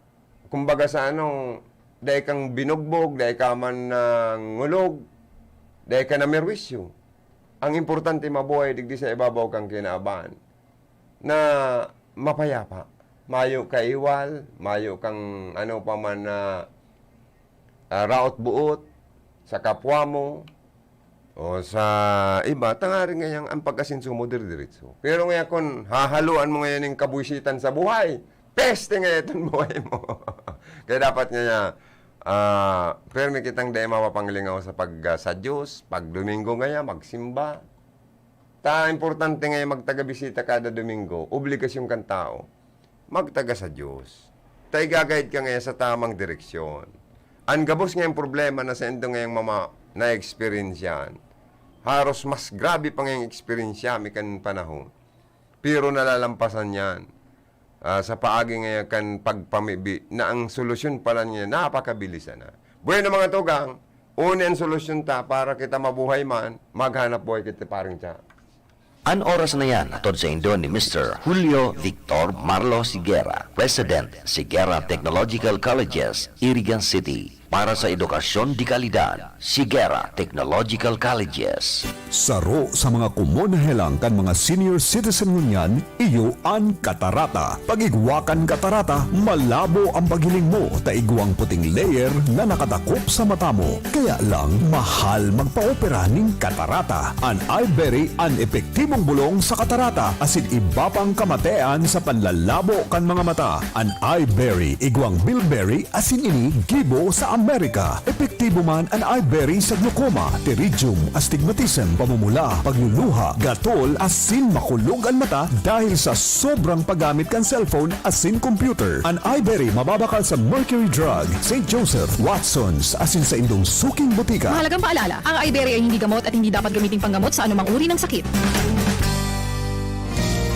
kumbaga sa ano, dai kang binugbog, dai ka man nangulog, dai ka namerwisyo. Ang importante, mabuhay digdi sa ibabaw kang kinaban na mapayapa. Mayo ka iwal, mayo kang ano pa man na, ah, raot-buot sa kapwa mo o sa iba, tangaring ngayang ang pag-asenso mo dire-diretso. Pero ngayon, kung hahaluan mo ngayon yung kabuisitan sa buhay, peste nga itong buhay mo. Kaya dapat nga, ah, permi kitang dai mapapanglingaw sa pag, ah, sa Diyos, pag Domingo ngayon, magsimba. Ta, importante nga yung magtaga-bisita kada Domingo, obligasyon kan tao. Magtaga sa Diyos. Ta, igagayad ka ngayon sa tamang direksyon. Ang gabos ngayong problema na sa indo ngayong mama na-eksperyensyahan, haros mas grabe pa ngayong eksperyensya mi kan panahon. Pero nalalampasan yan, ah, sa paagi ngayon kan pagpamibi na ang solusyon pala niya napakabilis na. Bueno, mga tugang, uni ang solusyon ta para kita mabuhay man, maghanap buhay kita, paring Cha. An oras na yan, hatod saindo ni Mister Julio Victor Marlo Sigera, President, Sigera Technological Colleges, Irigan City. Para sa edukasyon de kalidad, Sigera Technological Colleges. Saro sa mga komon na helang kan mga senior citizen ngunyan, iyo an katarata. Pag igwa kan katarata, malabo ang paghiling mo ta igwang puting layer na nakadakop sa mata mo. Kaya lang, mahal magpaopera nin katarata. An Iberry an epektibong bolong sa katarata asin iba pang kamatean sa panlalabo kan mga mata. An Iberry, igwang bilberry asin ini gibo sa Amerika. Epektibo man an Iberry sa glaucoma, pterygium, astigmatism, pamumula, pagluluha, gatol, asin makulog an mata dahil sa sobrang paggamit kan cellphone asin computer. An Iberry mababakal sa Mercury Drug, Saint Joseph, Watson's, asin sa indong suking botika. Mahalagang paalala, ang Iberry ay hindi gamot at hindi dapat gamiting panggamot sa anumang uri ng sakit.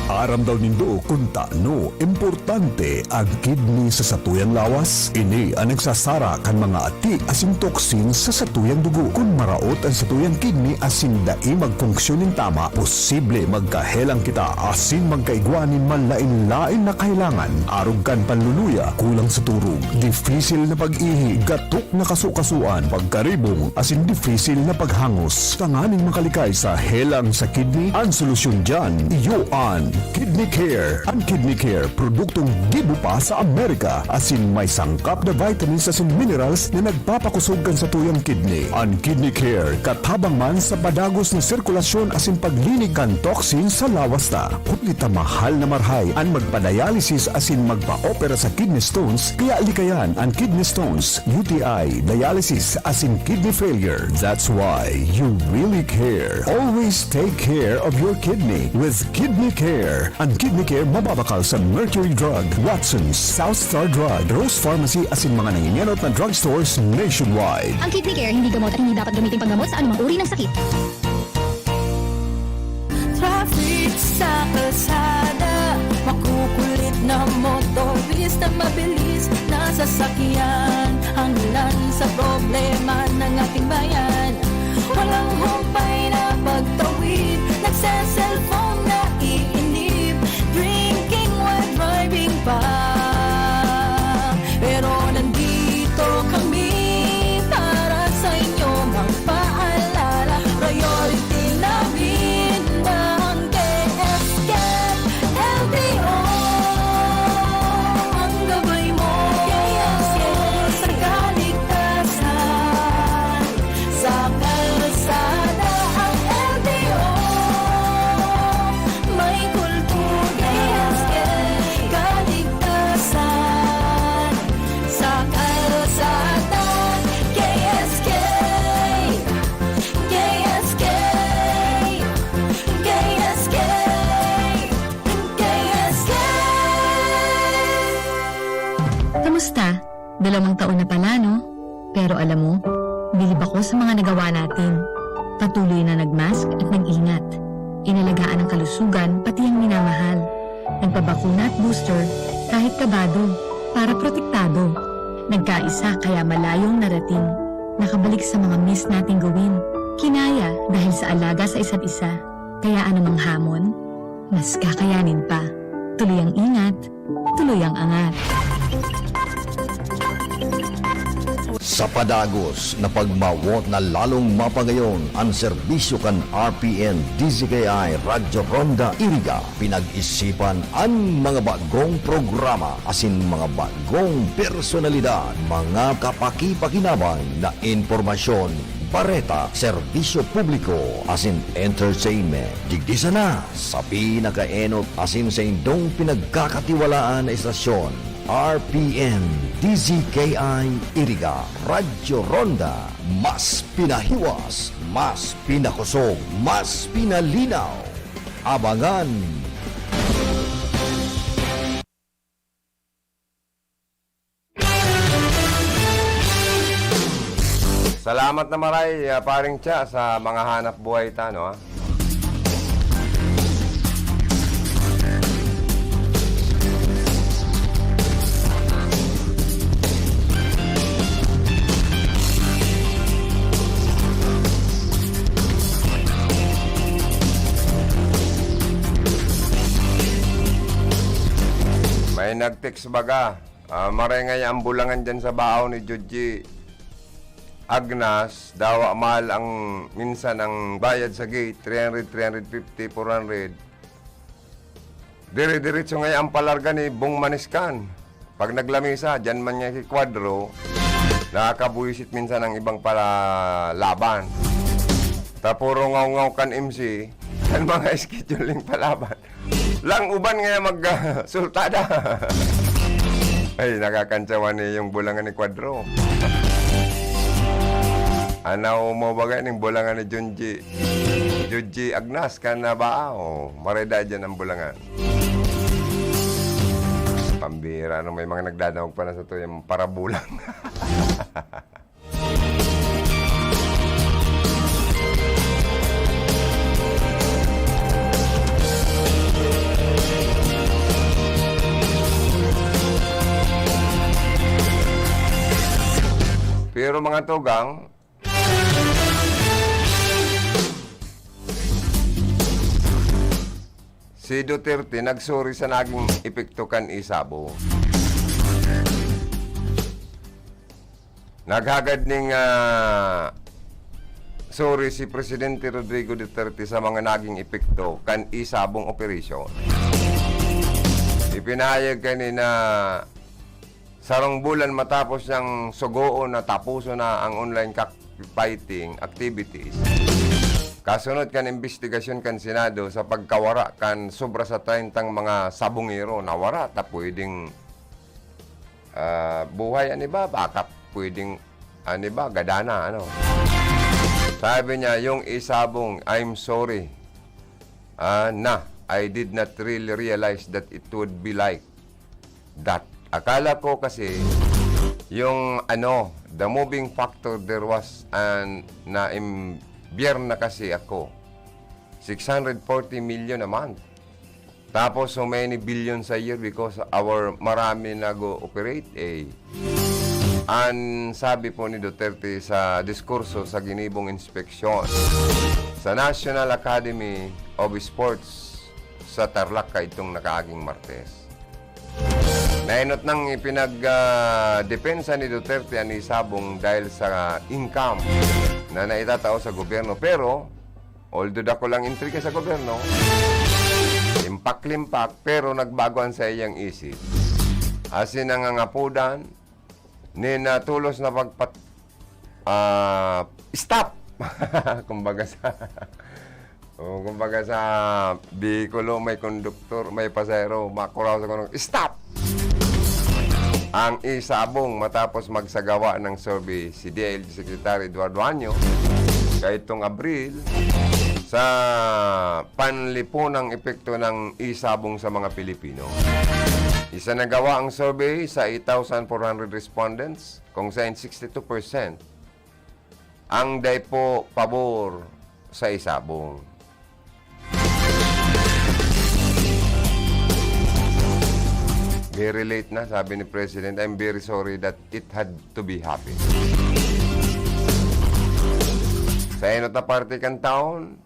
Aram daw nindo kun tano importante ang kidney sa satuyang lawas? Ini ang nagsasara kan mga ati asin toxin sa satuyang dugo. Kun maraot ang satuyang kidney asin dai magfunksyon nin tama, posible magkahelang kita asin magkaigwa nin manlaen-laen na kahelangan, arog kan panluluya, kulang sa turog, dipisil na pag-ihi, gatok na kasukasuan, pagkaribong, asin dipisil na paghangos. Tanganing makalikay sa helang sa kidney, an solusyon diyan, iyo an Kidney Care. An Kidney Care, produktong gibo pa sa Amerika, asin may sangkap na vitamins asin minerals na nagpapakusog kan satuyang kidney. An Kidney Care, katabang man sa padagos na sirkulasyon asin paglinig kan toxin sa lawas ta. Huli ta mahal na marahay an magpa-dialysis asin magpa-opera sa kidney stones, kaya likayan an kidney stones, U T I, dialysis, asin kidney failure. That's why you really care. Always take care of your kidney with Kidney Care. Ang Kidney Care mababakal sa Mercury Drug, Watson's, South Star Drug, Rose Pharmacy asin mga nangingenot na drugstores nationwide. Ang Kidney Care hindi gamot at hindi dapat gamitin panggamot sa anumang uri ng sakit. Traffic sa kalsada, makukulit na motorista, mabilis na sasakyan, ang ilan sa problema ng ating bayan. Walang humpay na pagtawid, nagse-cellphone, naiinip, drinking while driving pa. Pero nandito kami para sa inyo magpaalala. Priority namin ang K S K L T O. Ang gabay mo, K S K, sa kaligtasan. Sa kalsada ang L T O, may kultura, K S K, kaligtasan. Sa kalsada, K S K, K S K, K S K, K S K. Kamusta? Dalawang taon na pala, no? Pero alam mo, bilib ako sa mga nagawa natin. Patuloy na nag-mask at nag-ingat. Inalagaan ang kalusugan, pati ang minamahal. Nagpabakuna at booster, kahit kabado, para protektado. Nagkaisa, kaya malayong narating. Nakabalik sa mga miss nating gawin. Kinaya dahil sa alaga sa isa't isa. Kaya anumang hamon, mas kakayanin pa. Tuloy ang ingat, tuloy ang angat. Sa padagos na pagmawot na lalong mapagayon an serbisyo kan R P N D Z K I Radyo Ronda Iriga, pinag-isipan an mga bagong programa asin mga bagong personalidad, mga kapakipakinabang na impormasyon, bareta, serbisyo publiko, asin entertainment. Digdi sana sa pinakaenot asin saindong pinagkakatiwalaan na estasyon, R P N D Z K I Iriga, Radyo Ronda. Mas pinahiwas, mas pinakosog, mas pinalinaw. Abangan! Salamat na maray, ah, Paring Cha, sa mga hanap buhay ta, no, ah. May nag-text baga. Ah, maray ngaya ang bulangan diyan sa bao ni Judgy Agnas, dawa mahal ang minsan ang bayad sa gate, three hundred, three hundred fifty, four hundred. Dire-diretso ngaya ang palarga ni Bong Maniscan. Pag naglamesa, diyan man niya kay Cuadro, nakakabuwisit minsan ang ibang palaban. Ta puro ngaw-ngaw kan M C, kan mga scheduling palaban. Lang uban ngaya mag, ah, sultada. Ay, nakakantsawan ni yung bulangan ni Cuadro. Anaw mo baga ning bulangan ni Junji? Junji Agnas, kan na ba? Oh, mareda dyan ang bulangan. Pambira, no? May mga nagdadangog pa na sa to, yung parabulang. Pero mga tugang, si Duterte nagsuri sa naging epekto kan isabo. Naghagad ning, ah, sorry si Presidente Rodrigo Duterte sa mga naging epekto kan isabong operasyon. Ipinahayag kanina, sarong bulan matapos niyang sugoon na tapuson na ang online cockfighting activities. Kasunod kan imbestigasyon kan Senado sa pagkawara kan sobra sa treyntang mga sabongero na wara ta pwedeng ah, buhay an iba, baka pwedeng an iba, gadana, ano. Sabi niya, yung isabong, "I'm sorry, ah, na, I did not really realize that it would be like that. Akala ko kasi yung ano, the moving factor there was an na imbyer na kasi ako. Six hundred forty million a month. Tapos so many billions a year because our marami nag-ooperate eh. An sabi po ni Duterte sa diskurso sa ginibong inspeksyon sa National Academy of Sports sa Tarlac kaitong nakaaging Martes. Nainot nang ipinag, ah, depensa ni Duterte an isabong dahil sa income na naitatao sa gobyerno. Pero, although dako lang intriga sa gobyerno, limpak-limpak, pero nagbago an saiyang isip. Asin nangangapodan, nin, ah, tolos na pagpat-, ah, stop! Kumbaga sa, oh, kumbaga sa bihikulo, may konduktor, may pasahero, makuraw sa kunong, "Stop!" Ang isabong matapos magsagawa ng survey si D I L G Secretary Eduardo Anyo kaitong Abril sa panlipunang epekto ng isabong sa mga Pilipino. Isinagawa ang survey sa eight thousand four hundred respondents, kung sain sixty-two percent ang dai po pabor sa isabong. "Very late na," sabi ni President. "I'm very sorry that it had to be happened." Sa enot na parte kan taon,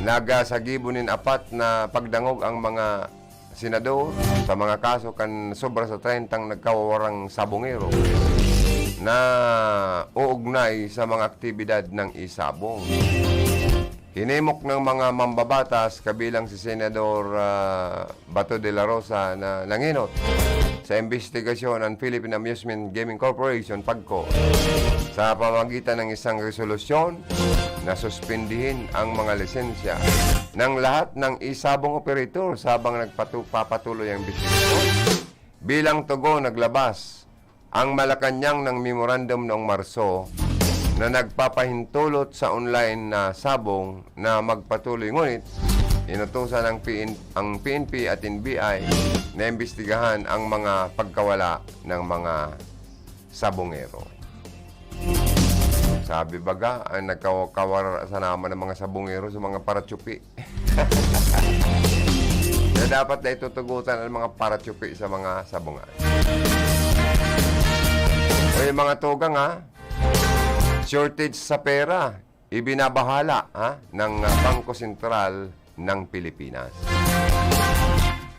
nagasagibo nin apat na pagdangog ang mga senador sa mga kaso kan sobra sa treyntang nagkawawarang sabongero na uugnay sa mga aktibidad ng isabong. Hinimok ng mga mambabatas, kabilang si Senador, ah, Bato de la Rosa na nangenot sa imbestigasyon ang Philippine Amusement Gaming Corporation, PAGCOR, sa pamamagitan ng isang resolusyon na suspendihin ang mga lisensya ng lahat ng isabong operator habang nagpatu-, papatuloy ang imbestigasyon. Bilang tugon, naglabas ang Malacañang ng memorandum noong Marso na nagpapahintulot sa online na sabong na magpatuloy. Ngunit, inutusan ang P N, ang P N P at N B I na imbestigahan ang mga pagkawala ng mga sabongero. Sabi baga, ang nagkawara sa naman ng mga sabongero sa mga parachupi. Na dapat na itutugutan ang mga parachupi sa mga sabongan. O yung mga tugang, ha? Shortage sa pera, ibinabahala, ha, ng, ah, Bangko Sentral ng Pilipinas.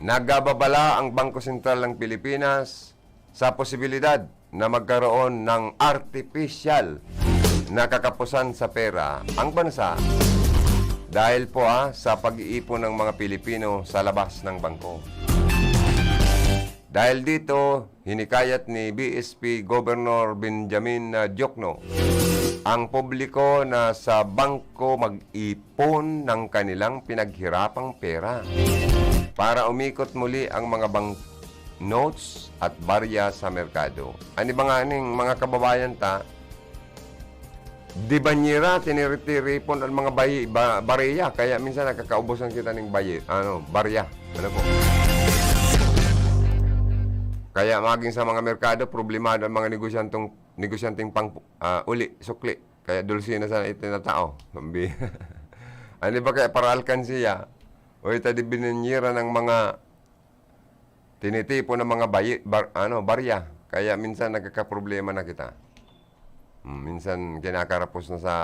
Nagbababala ang Bangko Sentral ng Pilipinas sa posibilidad na magkaroon ng artificial na kakapusan sa pera ang bansa dahil po, ah, sa pag-iipon ng mga Pilipino sa labas ng bangko. Dahil dito, hinikayat ni B S P Governor Benjamin, ah, Diokno ang publiko na sa bangko mag-ipon ng kanilang pinaghirapang pera para umikot muli ang mga bang-, notes at barya sa merkado. An iba nganing mga kababayan ta, di ba nira tinitiripon ang mga bayi-, ba-, bareya, kaya minsan nakakaubusan kita ning bayi-, ano, barya. Ano po? Kaya maging sa mga merkado, problemado ang mga negosyantong, negosyanteng pang, ah, uli, sukli. Kaya dulce na sana itinatao. Sambi. Ano ba kaya para alkansiya? O ita di binanyera ng mga tinitipon ng mga bayi-, bar-, ano, barya. Kaya minsan nagkakaproblema na kita. Hmm, minsan kinakarapos na sa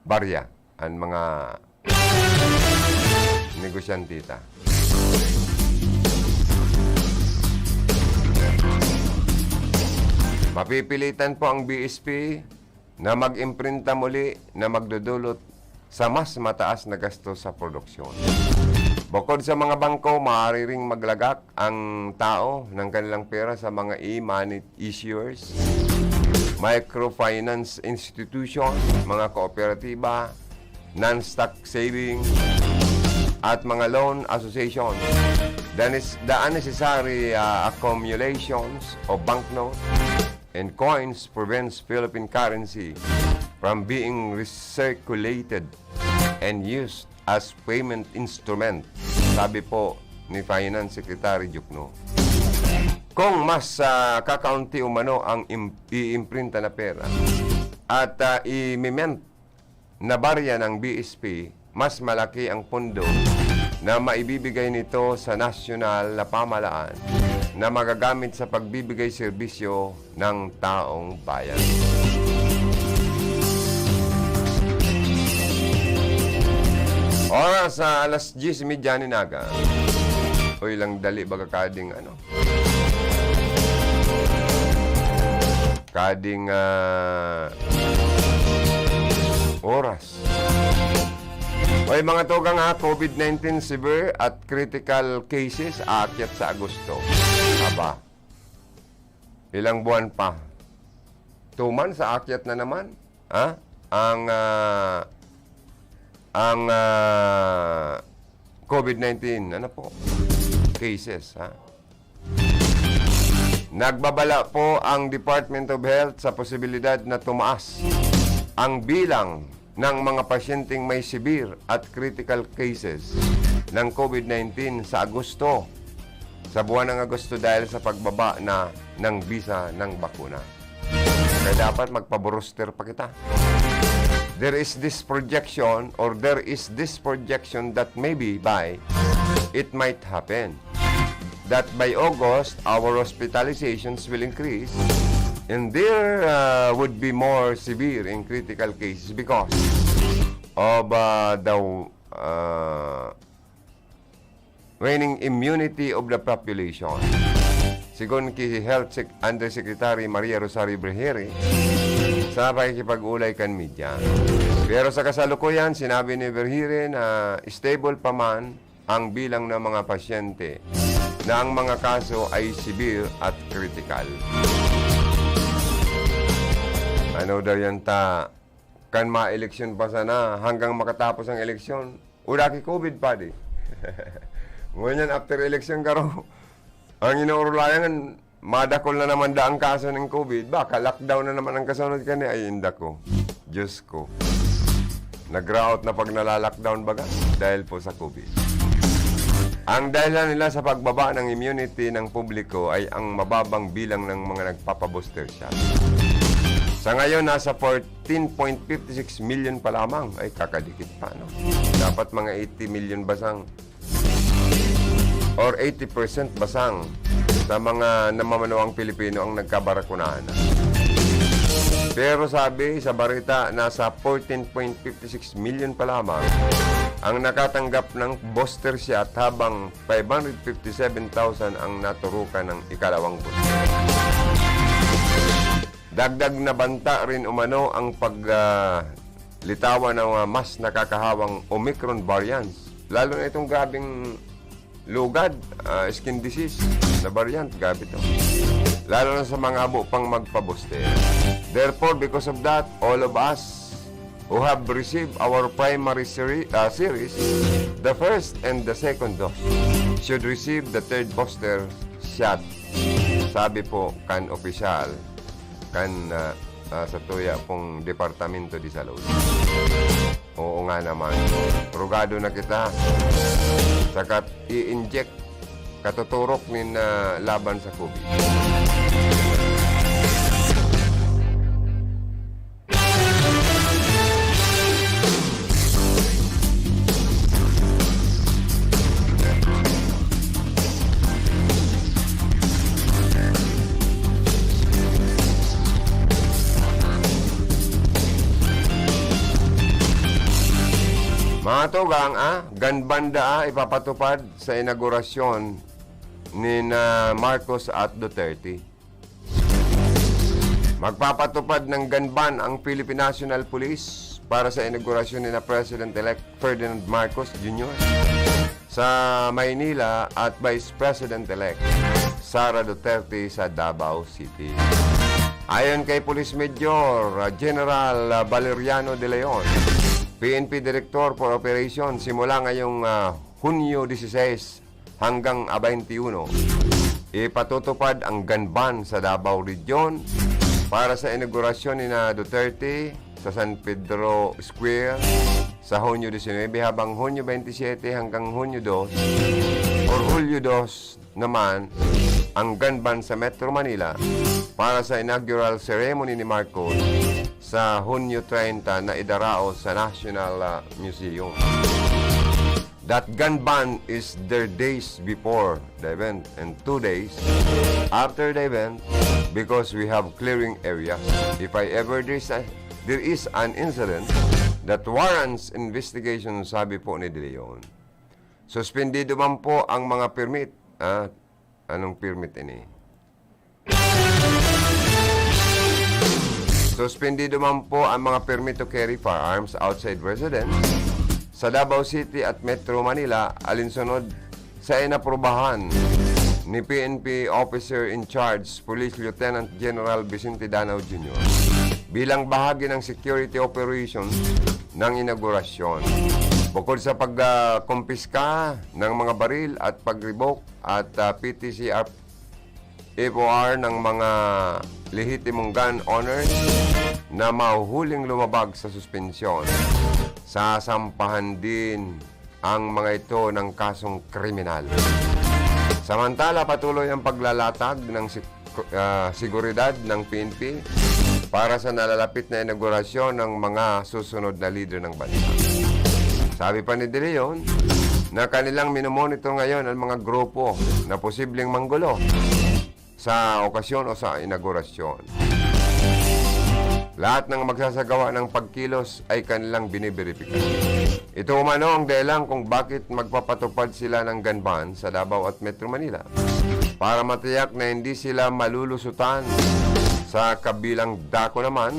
barya ang mga negosyante ta. Mapipilitan po ang B S P na mag-imprinta muli na magdudulot sa mas mataas na gasto sa produksyon. Bukod sa mga bangko, maaari ring maglagak ang tao ng kanilang pera sa mga e-money issuers, microfinance institution, mga kooperatiba, non-stock saving, at mga loan association. The nes-, the unnecessary, ah, accumulations of banknote and coins prevents Philippine currency from being recirculated and used as payment instrument, sabi po ni Finance Secretary Diokno. Kung mas, ah, kakaunti umano ang im-, iimprinta na pera at, ah, imimint na barya ng B S P, mas malaki ang pondo na maibibigay nito sa nasyonal na pamahalaan na magagamit sa pagbibigay serbisyo ng taong bayan. Oras sa alas diyes y media nin aga. Uy, lang dali baga kading ano. Kading, ah, oras. Oy, mga tugang ha, COVID nineteen severe at critical cases aakyat sa Agosto. Aba, ilang buwan pa? Two months, aakyat na naman. Ha? Ang, ah, ang, ah, COVID nineteen, ano po? Cases, ha? Nagbabala po ang Department of Health sa posibilidad na tumaas ang bilang ng mga pasyenteng may severe at critical cases ng COVID nineteen sa Agosto, sa buwan ng Agosto, dahil sa pagbaba na ng bisa ng bakuna. Kaya dapat magpa-booster pa kita. There is this projection, or there is this projection that maybe by, it might happen that by August, our hospitalizations will increase and there, uh, would be more severe and critical cases because of, uh, the, uh, waning immunity of the population. Sigon ki Health Sec-, Undersecretary Maria Rosario Berhiri sa pakikipag-ulay kan media. Pero sa kasalukuyan, sinabi ni Berhiri na stable pa man ang bilang ng mga pasyente na ang mga kaso ay severe at critical. Ano daw yan ta, kan ma-eleksyon pa sana, hanggang makatapos ang eleksyon, wala ki COVID, padi. Ngunyan, after eleksyon, karo, ang inuurulayan, madakol na naman da ang kaso ng COVID. Baka lockdown na naman ang kasunod kani. Ay, inda ko. Diyos ko. Nagraot na pag nalalockdown baga dahil po sa COVID. Ang dahilan nila sa pagbaba ng immunity ng publiko ay ang mababang bilang ng mga nagpapabooster shot. Sa ngayon, nasa fourteen point fifty six million pa lamang. Ay, kakadikit pa, no? Dapat mga eighty million basang or eighty percent basang sa mga namamanawang Pilipino ang nagkabarakunahan na. Pero sabi sa balita, nasa fourteen point fifty six million pa lamang ang nakatanggap ng booster shot, habang five hundred fifty seven thousand ang naturukan ng ikalawang booster. Dagdag na banta rin umano ang pag, ah, litawan ng, ah, mas nakakahawang Omicron variants, lalo na itong grabeng lugad, ah, skin disease na variant, grabe to. Lalo na sa mga habo pang magpa-booster. Therefore, because of that, all of us who have received our primary seri-, ah, series, the first and the second dose, should receive the third booster shot, sabi po kan opisyal kan, ah, ah, sa tuya pong Departamento de Salud. Oo nga naman. Rugado na kita. Saka i-inject, katuturok nin, ah, laban sa COVID. Mga tugang, ah, gun ban daa ipapatupad sa inaugurasyon ni na Marcos at Duterte. Magpapatupad ng gun ban ang Philippine National Police para sa inaugurasyon ni na President-elect Ferdinand Marcos Junior sa Maynila at Vice President-elect Sara Duterte sa Davao City. Ayon kay Police Major, ah, General, ah, Valeriano De Leon, P N P Director for Operations, simula ngayong, ah, Hunyo dieciséis hanggang, ah, twenty-one, ipatutupad ang gun ban sa Davao Region para sa inaugurasyon ni na Duterte sa San Pedro Square, sa Hunyo disinuybe, habang Hunyo baynte siyete hanggang Hunyo dos or Hulyo dos naman ang gun ban sa Metro Manila para sa inaugural ceremony ni Marcos sa Hunyo treinta na idaraos sa National, ah, Museum. That gun ban is their days before the event and two days after the event because we have clearing areas. If I ever there's a, there is an incident that warrants investigation, sabi po ni De Leon. Suspendido man po ang mga permit. Ah, anong permit ini? Suspendido man po ang mga permit to carry firearms outside residence sa Davao City at Metro Manila, alinsunod sa inaprubahan ni P N P Officer in Charge, Police Lieutenant General Vicente Danao Junior, bilang bahagi ng security operation ng inaugurasyon. Bukod sa pagkumpiska ng mga baril at pag-revoke at, ah, P T C R F O R ng mga lehitimong gun owners na mahuhuling lumabag sa suspensyon, sasampahan din ang mga ito ng kasong kriminal. Samantala, patuloy ang paglalatag ng sik-, ah, seguridad ng P N P para sa nalalapit na inaugurasyon ng mga susunod na lider ng bansa. Sabi pa ni De Leon na kanilang minomonitor ngayon ang mga grupo na posibleng manggulo sa okasyon o sa inaugurasyon. Lahat ng magsasagawa ng pagkilos ay kanilang biniberipika. Ito umano ang dahilan kung bakit magpapatupad sila ng gun ban sa Davao at Metro Manila para matiyak na hindi sila malulusutan. Sa kabilang dako naman,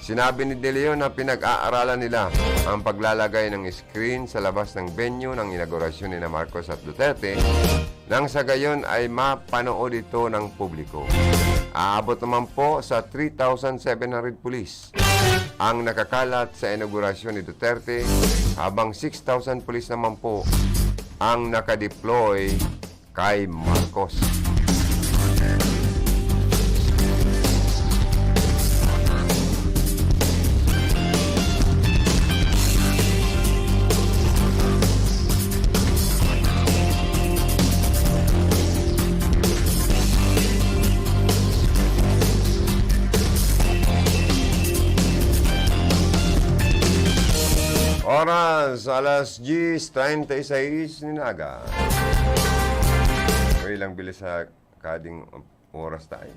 sinabi ni De Leon na pinag-aaralan nila ang paglalagay ng screen sa labas ng venue ng inaugurasyon ni na Marcos at Duterte nang sa gayon ay mapanood ito ng publiko. Aabot naman po sa three thousand seven hundred pulis ang nakakalat sa inaugurasyon ni Duterte, habang six thousand pulis naman po ang nakadeploy kay Marcos. Oras, alas diyes treinta y seis nin aga. Uy, ilang bilis sa kading oras tayo.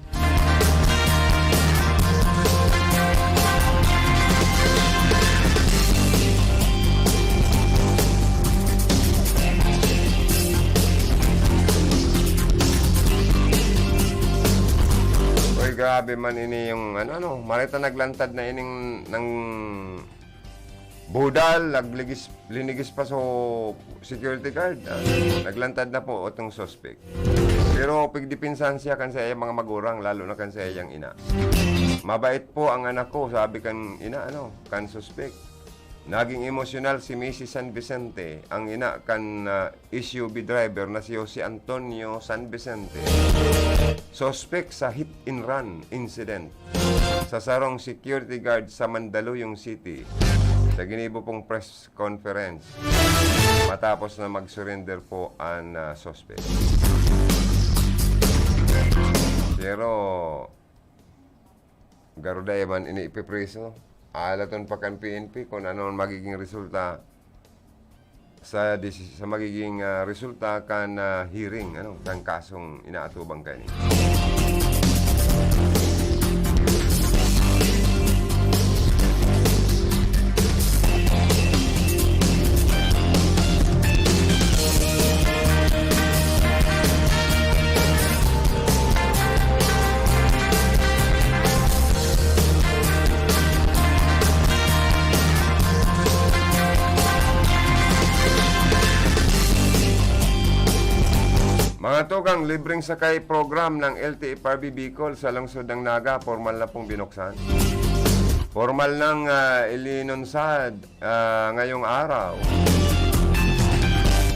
Uy, grabe man ini yung, ano, ano, marita naglantad na ining, ng budal, nagligis, linigis pa so security guard. Ah, naglantad na po itong suspect. Pero pigdipinsahan siya kan sa iyang mga magurang, lalo na kan sa iyang ina. "Mabait po ang anak ko," sabi kan ina, ano, kan suspect. Naging emosyonal si Missus San Vicente, ang ina kan, ah, S U V driver na si Jose Antonio San Vicente, suspek sa hit and run incident sa sarong security guard sa Mandaluyong City, sa ginibo pong press conference matapos na mag-surrender po ang, ah, suspek. Pero garo dai man ini ipipriso. Aalaton pa kan P N P kung ano ang magiging resulta sa desi-, sa magiging, ah, resulta kan, ah, hearing, ano, kan kasong inaatubang kaini. Mga tugang, libreng sakay program ng L T F R B Bicol sa lungsod ng Naga, pormal na pong binuksan. Pormal nang, ah, ilinunsad, ah, ngayong araw.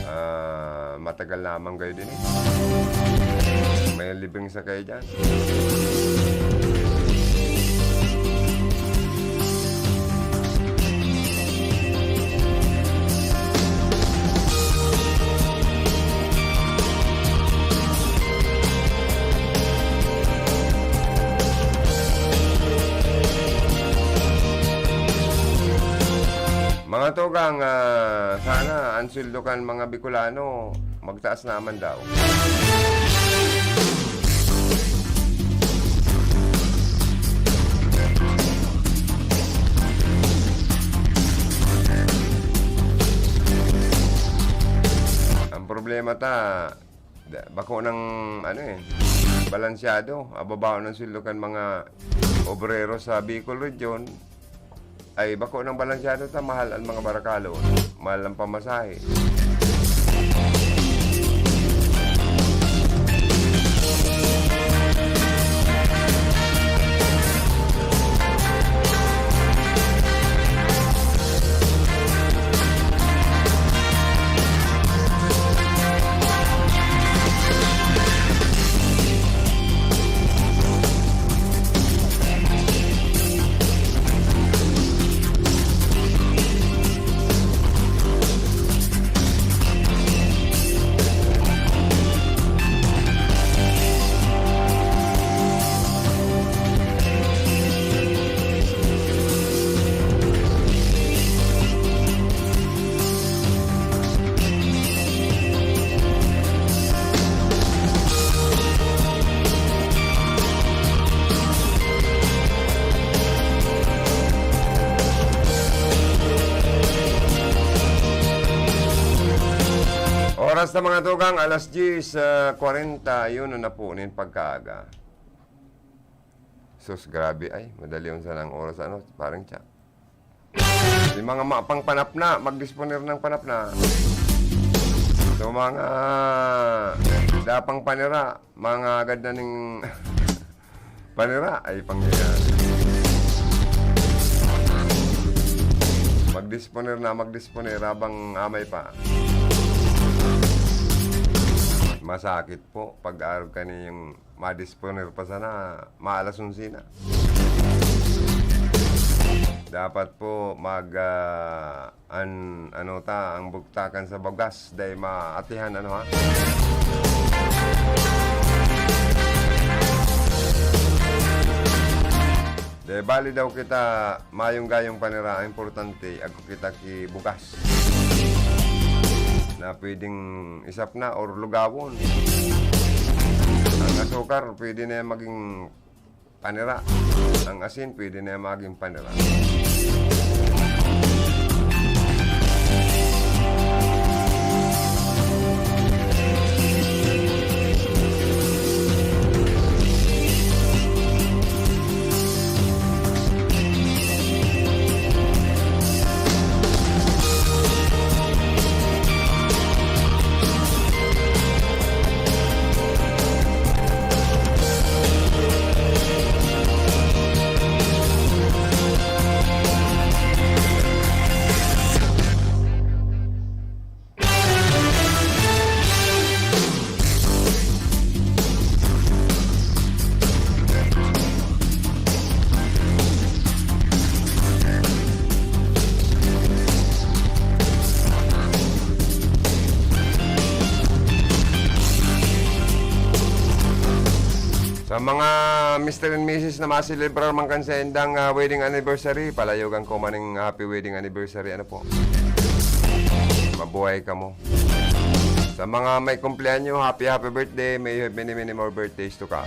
Ah, matagal lamang kayo din eh. May libreng sakay dyan. Tugang, ah, sana ang sweldo kan mga Bicolano magtaas naman daw. Ang problema ta, da-, bako nang, ano eh, balansyado. Ababaw ng sweldo kan mga obrero sa Bicol Region. Ay, bako nang balansyado ta, mahal ang mga barakalon, mahal ang pamasahe. Oras na, mga tugang, alas diyes, ah, kwarenta, ayun na po nin pagkaaga. Sus, grabe ay, madali unsan ang oras, ano, parang tiyak. Yung mga mapang panapna, magdisponer ng panapna. So, mga dapang panira, mga agad na ning panira, ay pangyayari. Magdisponer na, magdisponer habang amay pa. Masakit po pag arog ka niyang madisponer pa sana, maalas onse na. Dapat po mag, ah, an-, ano ta, ang bugtakan sa bugas, dai maatihan, ano, ha? Dai bali daw kita mayong gayong panira, ang importante, agko kita ki bugas. Na pwedeng isapna or lugawon. Ang asukar, pwede na yan maging panira. Ang asin, pwede na yan maging panira. Sa mga Mister and Missus na maselebrar man kan saindang, ah, wedding anniversary, palayogan ko man ning happy wedding anniversary, ano po. Mabuhay kamo. Sa mga may kumpleanyo, happy, happy birthday. May you have many, many more birthdays to come.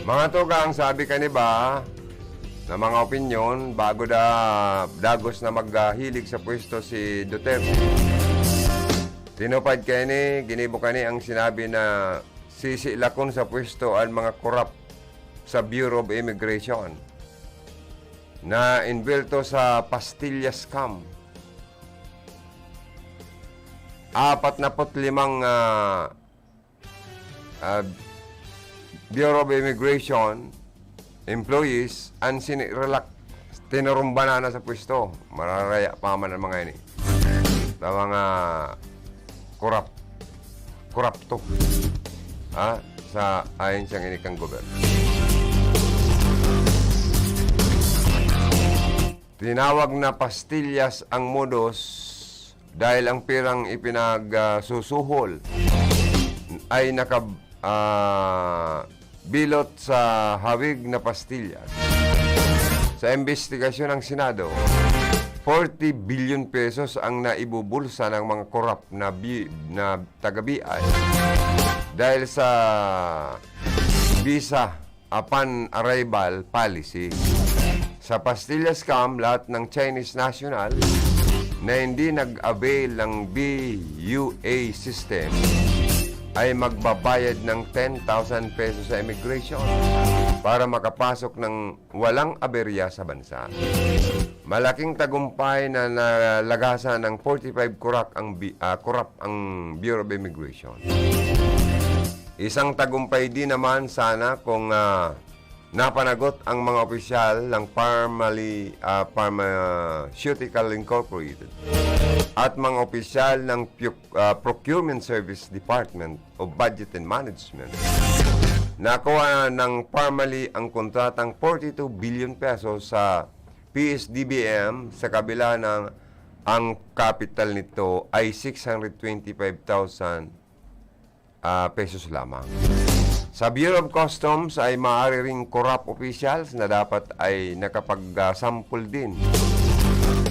Mga tugang, sabi kan iba na mga opinyon, bago da-, dagos na maghilig sa pwesto si Duterte. Tinupad kaini, ginibo kani ang sinabi na sisilakon sa pwesto an mga korap sa Bureau of Immigration na inbwelto sa Pastilla scam. Apat na put limang, ah, ah, Bureau of Immigration employees an sinirelak tinurumbanan na sa pwesto. Mararaya pa man ang mga ini. Sa mga korap-, korapto. Ha? Sa ahensya ini kan gobyerno. Tinawag na pastillas ang modus dahil ang pirang ipinagsusuhol ay nakab-, ah, bilot sa hawig na pastillas. Sa imbestigasyon ng Senado, forty billion pesos ang naibubulsa ng mga korap na bi-, na taga-B I dahil sa visa upon arrival policy. Sa pastilla scam, lahat ng Chinese national na hindi nag-avail ng B U A system ay magbabayad ng ten thousand pesos sa immigration para makapasok ng walang aberya sa bansa. Malaking tagumpay na nalagasan ng forty-five korap ang bi-, ah, korap ang Bureau of Immigration. Isang tagumpay din naman sana kung, ah, napanagot ang mga opisyal ng Parmalee, ah, Pharmaceutical Incorporated at mga opisyal ng Pu-, ah, Procurement Service Department o Budget and Management. Nakuha ng Parmalee ang kontratang forty-two billion pesos sa P S D B M, sa kabila ng ang kapital nito ay six hundred twenty-five thousand, ah, pesos lamang. Sa Bureau of Customs ay maaari ring corrupt officials na dapat ay nakapag-, ah, sampol din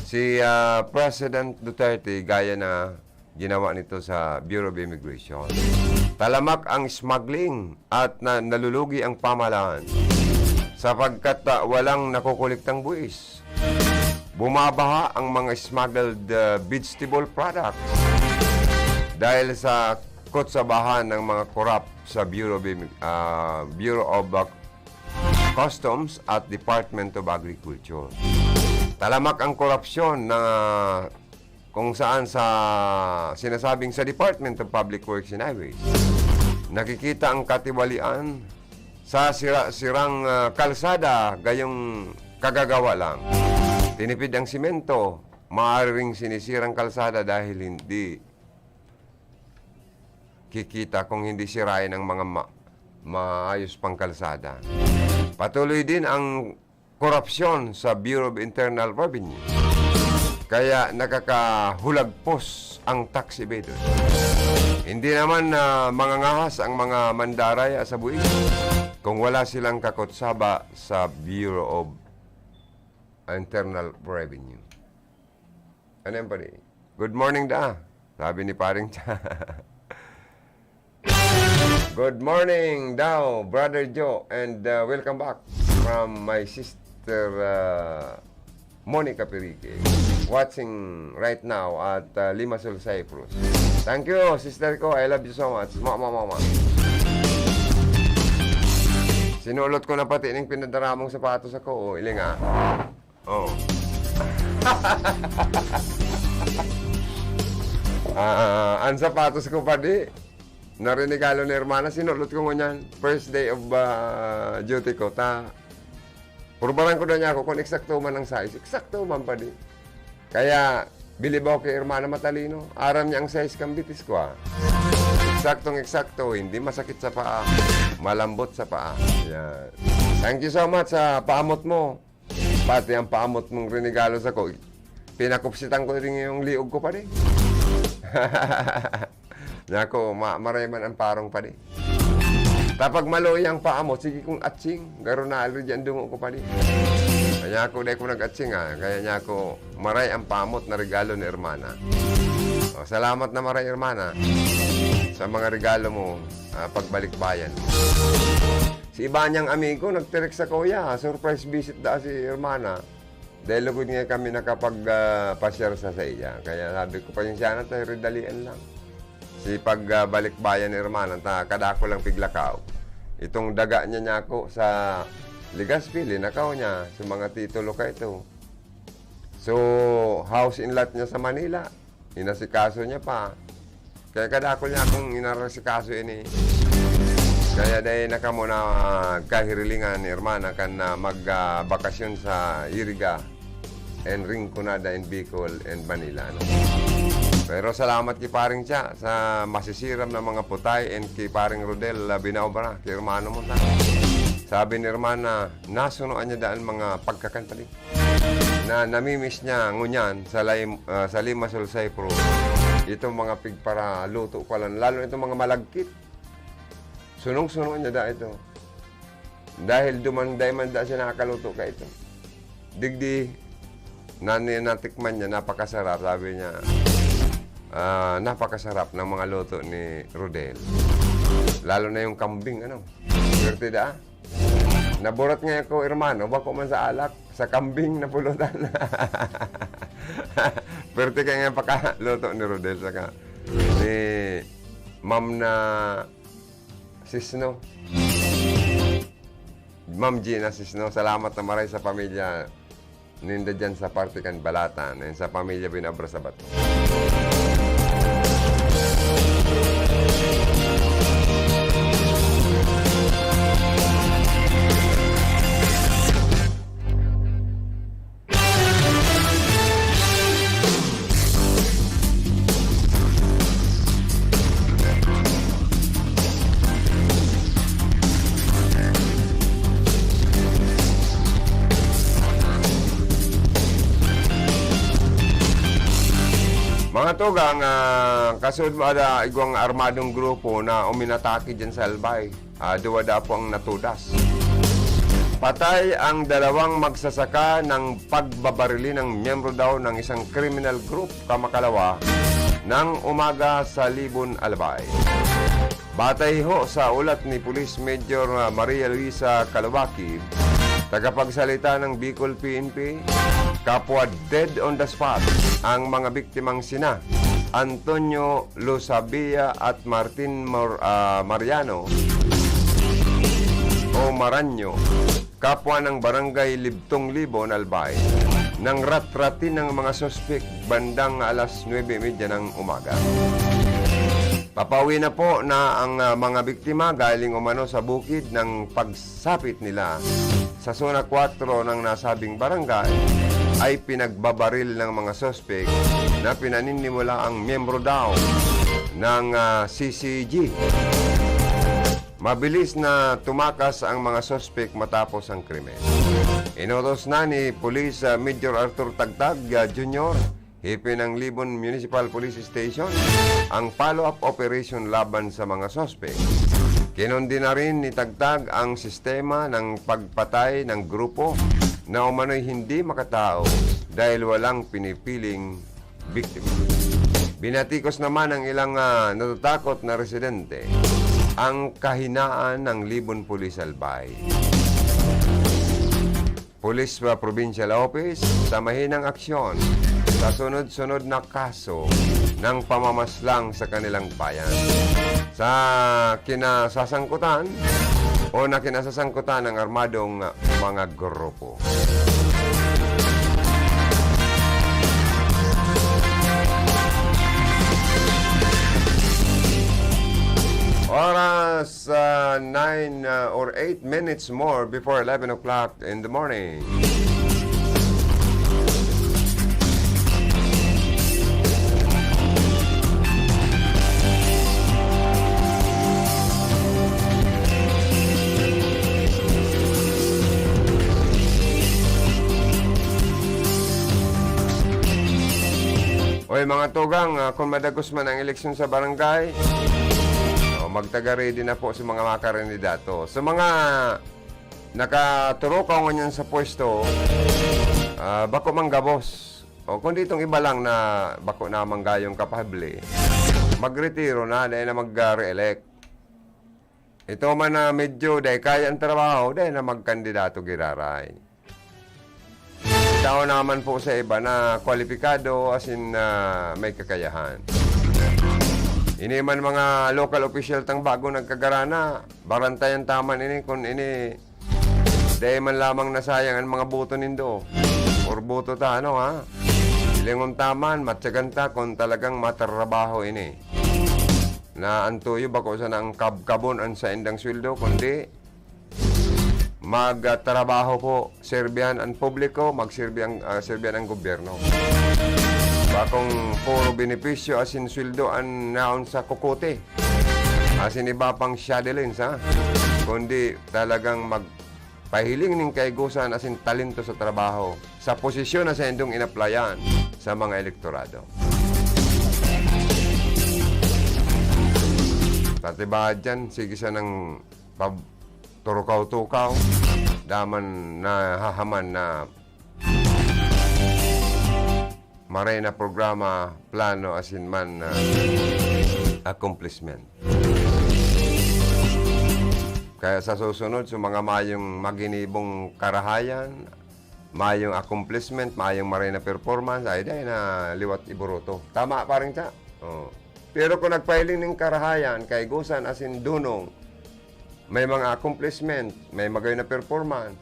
si, ah, President Duterte, gaya na ginawa nito sa Bureau of Immigration. Talamak ang smuggling at na-, nalulugi ang pamahalaan sapagkat, ah, walang nakokolektang buwis. Bumabaha ang mga smuggled, ah, vegetable products dahil sa kutsabahan ng mga korap sa Bureau of Immig-, ah, Bureau of, ah, Customs at Department of Agriculture. Talamak ang korupsyon na kung saan sa sinasabing sa Department of Public Works and Highways, nakikita ang katiwalian sa sira-sirang, ah, kalsada, gayong kagagawa lang. Tinipid ang simento, maaring sinisirang kalsada dahil hindi kikita kung hindi sirain ang mga ma-, maayos pang kalsada. Patuloy din ang korupsyon sa Bureau of Internal Revenue. Kaya nakakahulagpos ang tax evader. Hindi naman na mangangahas ang mga mandaraya sa buwis kung wala silang kakutsaba sa Bureau of Internal Revenue. Ano yan, pare? Good morning, da. Sabi ni Paring Cha. Good morning daw, Brother Joe, and, uh, welcome back from my sister, uh, Monica Pirique, watching right now at, uh, Limassol, Cyprus. Thank you, sister ko. I love you so much. Mama, mama. Sinulot ko na pati ning pinadara mong sapatos ako, oh, ilinga. Oh. Ah, ang sapatos ko, padi, narinigalo ni hermana, sinulot ko ngunyan. First day of, ah, duty ko, ta, purbaran ko daw niya ako kung eksakto man ang size. Eksakto man, padi. Kaya, bilib ako kay hermana matalino. Aram niya ang size kang bitis ko, ah. Eksaktong eksakto, hindi masakit sa paa, malambot sa paa. Yan. Thank you so much sa paamot mo. Pati ang paamot mong rinigalo sako, pinakupsitan ko rin yung liog ko, padi. Nako, ma-, maray man ang parong, padi. Tapag maluya ang paamot, sige kong atsing, garo na already ang dungo ko, padi. Kaya ako, dahil ko nag-atsing, ah. Kaya niya ako, maray ang paamot na regalo ni hermana. O, salamat na maray, hermana, sa mga regalo mo, ah, pagbalikbayan. Si iba niyang amigo, nagtirek sa kuya, surprise visit da si hermana. Dahil lugod nga kami nakapag, ah, pasyar sa, sa iya. Kaya sabi ko, "Pasensya na tayo, ridalian lang." Si pag, ah, balikbayan ni hermana, ta, kadako lang piglakaw. Itong daga niya niya ako sa Legazpi, linakaw niya sa mga titulo ka ito. So, house and lot niya sa Manila, inasikaso niya pa. Kaya kadakol niya akong inarasikaso ini. Kaya dai na kamo na, ah, kahirilingan ni hermana kan, ah, mag, ah, bakasyon sa Iriga and Rinconada and Bicol and Manila, no? Pero salamat ki Paring Cha sa masisiram na mga putay and ki Paring Rodel, ah, binaobra, ki hermano mo ta. Sabi ni hermana, nasunoan niya daan mga pagkakan pa din. Na namimiss niya ngunyan sa Lay-, ah, sa Limassol, Cyprus. Itong mga pigparaluto pa lang, lalo itong mga malagkit. Sunong-suno niya da ito. Dahil duman, dai man da siya nakakaluto ka ito. Digdi, nani-, natikman niya, napakasarap, sabi niya, ah, napakasarap ng mga luto ni Rodel. Lalo na yung kambing, ano. Swerte da. Naburat nga ako, hermano, bako man sa alak, sa kambing na pulutan. Swerte kaya nga pakaluto ni Rodel, saka ni Ma'am na Sisno. Ma'am Gina Sisno, salamat na maray sa pamilya ninda dyan sa parte kan Balatan, and sa pamilya Binabra sa Bato. Mga tugang, ah, kasunod mo ada igwang armadong grupo na uminatake dyan sa Albay. Ah, duwa daw po ang natudas. Patay ang dalawang magsasaka ng pagbabarili ng miyembro daw ng isang criminal group kamakalawa ng umaga sa Libon, Albay. Batay ho sa ulat ni Police Major Maria Luisa Kalawaki, tagapagsalita ng Bicol P N P, kapwa dead on the spot ang mga biktimang sina Antonio Losabia at Martin Mar-, ah, Mariano o Maranyo, kapwa ng Barangay Libtong Libon, Albay, nang ratratin ng mga suspek bandang alas nuebe y media ng umaga. Papauwi na po na ang, ah, mga biktima galing umano sa bukid nang pagsapit nila sa Zona Cuatro ng nasabing barangay ay pinagbabaril ng mga suspek na pinaniniwalaang miyembro daw ng, ah, C C G. Mabilis na tumakas ang mga suspek matapos ang krimen. Inutos na ni Police, ah, Major Arthur Tagtag, ah, Junior, Hepe ng Libon Municipal Police Station, ang follow-up operation laban sa mga suspek. Kinundi na rin ni Tagtag ang sistema ng pagpatay ng grupo na umano'y hindi makatao dahil walang pinipiling biktima. Binatikos naman ng ilang, ah, natatakot na residente ang kahinaan ng Libon Police Albay. Police Provincial Office sa mahinang aksyon sa sunod-sunod na kaso ng pamamaslang sa kanilang bayan. Sa kinasasangkutan o na kinasasangkutan ng armadong mga grupo. Oras, ah, nine, ah, or eight minutes more before eleven o'clock in the morning. Oy, mga tugang, ah, kung madagos man ang eleksyon sa barangay, oh, magtaga-ready na po sa mga makakandidato. Sa mga nakaturukaw ngunyan sa pwesto, ah, bako man gabos. O kung ditong iba lang na bako na manggayong kapable, magretiro na, dahil na mag-re-elect. Ito man na medyo dai kaya ang trabaho, dai na magkandidato giraray. Tao naman po sa iba na kwalipikado, as in, ah, may kakayahan. Ini man mga local official tang bago nagkagarana, barantayan taman ini kun ini dai man lamang nasayang ang mga boto nindo. Or boto ta, ano, ha? Hilingon taman, matyagan ta kun talagang matrabaho ini. na ang tuyo bako sana ang kabkabon an saindang sweldo, kundi magtrabaho po, serbihan ang publiko, magserbi ang, ah, serbihan ang gobyerno. Bakong puro benepisyo asin sweldo an naon sa kukote, asin iba pang shadilins, ha? Kundi talagang magpahiling nin kaigosan asin talento sa trabaho, sa posisyon na saindong inaplayan sa mga elektorado. Pati ba dyan, sige sanang pab-, turukaw-tukaw, daman nahahaman na maray na programa, plano, asin man na accomplishment. Kaya sa susunod, sa mga mayong maginibong karahayan, mayong accomplishment, mayong maray na performance, ay, dai na liwat iburuto. Tama, pareng Cha? Oo. Pero kung nagpahiling nin karahayan, kaigosan, asin dunong, may mga accomplishment, may magayon na performance,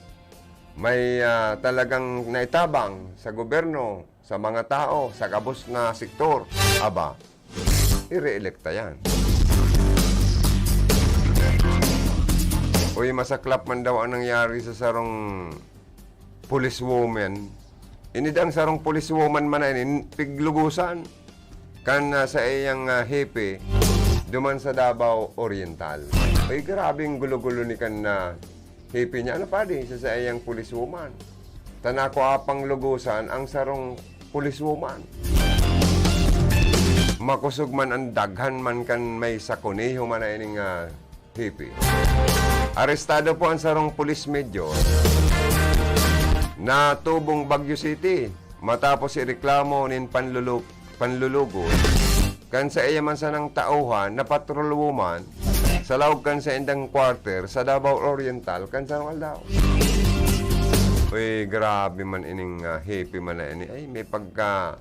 may, ah, talagang naitabang sa gobyerno, sa mga tao, sa gabos na sektor, aba, ireelekta yan. Uy, masaklap man daw ang nangyari sa sarong policewoman. Ini dang sarong policewoman man na ini, piglugusan kan, ah, saiyang, ah, hepe duman sa Davao Oriental. Ay, grabe ang gulo-gulo ni kan, ah, hepe niya. Ano, padi, sa saiyang policewoman? Ta nako apang lugusan ang sarong policewoman. Makosog man an daghan man kan may sakoneho man na ining, ah, hepe. Arestado po ang sarong police major na tubong Baguio City matapos ireklamo nin panlulu-, panlulugod kan saiya man sanang tauhan na patrol woman sa laog kan saindang quarter sa Davao Oriental kan sarong aldaw. Uy, grabe man ining, ah, hepe man na ini. Ay, may pagka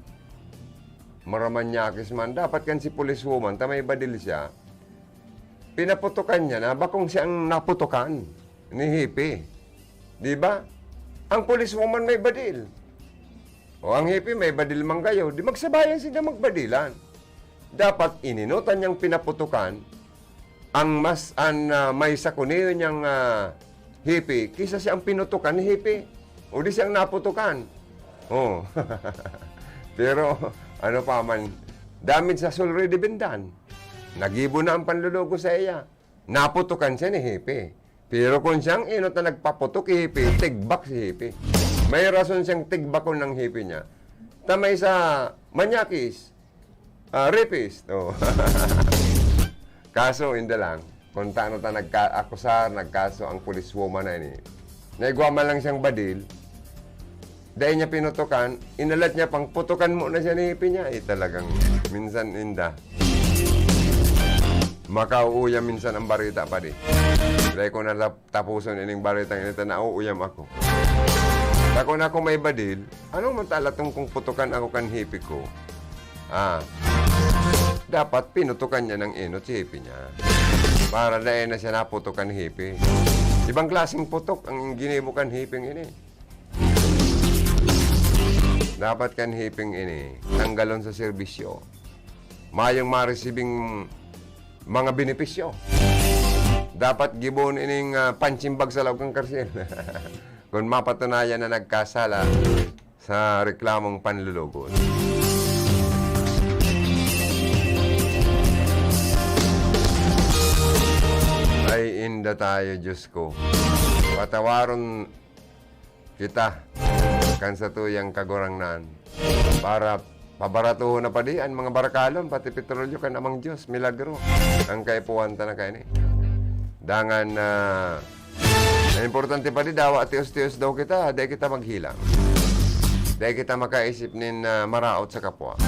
maramanyakis man. Dapat kan si police woman, ta may badil siya, pinaputokan niya na bakong siya ang naputokan ni hepe. Di ba? Ang police woman may badil. O ang hepe may badil man kayo, di magsabayan sila magbadilan. Dapat ininotan niyang pinaputokan ang mas, an, ah, may sakoneho niyang, ah, hepe kisa siyang pinutokan ni hepe o di siyang naputokan. Oh. Pero, ano pa man, damage has already been done. Nagibo na ang panlulugo sa iya. Naputokan siya ni hepe. Pero kung siyang enot na nagpaputok ki hepe, tigbak si hepe. May rason siyang tigbakon ng hepe niya. Ta may sa manyakis, ah, rapist. Oh. Kaso, inda lang, kung tano ta nagka-akusar, nagkaso ang policewoman na ini, naigwa man lang siyang badil, dai niya pinutukan, inalat niya pang putukan mo na siya ni hepe niya. Eh, talagang minsan inda. Makauuya minsan ang barita, padi. Dai ko na lap-, tapuson ining baritang ini ta nauuyam ako. Bako na ako may badil, ano man ta alatong kung putukan ako kan hepe ko? Ah, dapat pinutukan niya ng enot si hepe niya. Para dai na siya naputukan ni hepe. Ibang klaseng putok ang ginibo kan hepeng ini. Dapat kan hepeng ini, tanggalon sa serbisyo. Mayong maresibing mga benepisyo. Dapat gibon ining, ah, punching bag sa laog kan karsel. Kung mapatunayan na nagkasala sa reklamong panlulugod. Ay, inda tayo, Diyos ko. Patawaron kita kan satuyang Kagurangnan. Para pabaratohon na padi an mga barakalon, pati petrolyo kan Amang Diyos, milagro. Ang kaipuhan ta na kaini. Dangan, ah, ang importante padi, dawa tios-tios daw kita, dai kita maghilang. Dai kita makaisip nin, ah, maraot sa kapwa.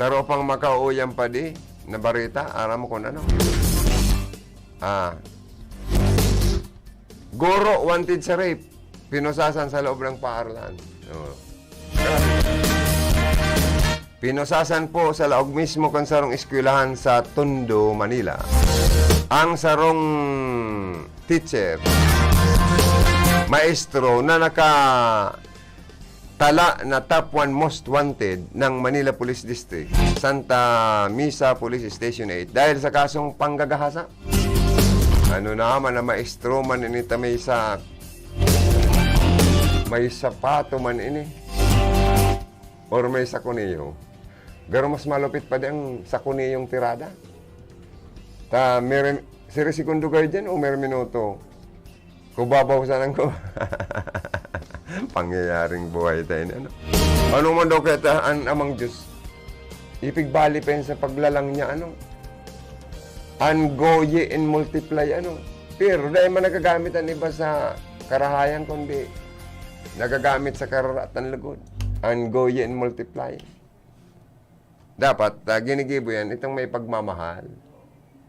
Saro pang makauuyam padi na barita, aram mo kung ano. Ah. Guro wanted sa rape, pinusasan sa loob ng paaralan. Oh. Grabe. Pinusasan po sa laog mismo kan sarong eskwelahan sa Tondo, Manila. Ang sarong teacher, maestro na nakatala na top one most wanted ng Manila Police District, Santa Mesa Police Station eight, dahil sa kasong panggagahasa. Ano naman na maestro man ini ta may sa, may sapato man ini. Or may sakuniyo. Pero mas malupit pa di ang sakuniyong tirada. Ta, mere-, siri segundo kayo dyan o mere minuto? Kubabaw sana ko. Pangyayaring buhay tayo na, ano? Ano man daw kaya ta, an amang Diyos? Ipigbali pa yan sa paglalang niya, ano? An goye and multiply, ano? Pero dahil man nagagamit ang iba sa karahayan, kundi nagagamit sa kararatan lugod. An goye and multiply. Dapat, ah, ginigibo yan, itong may pagmamahal.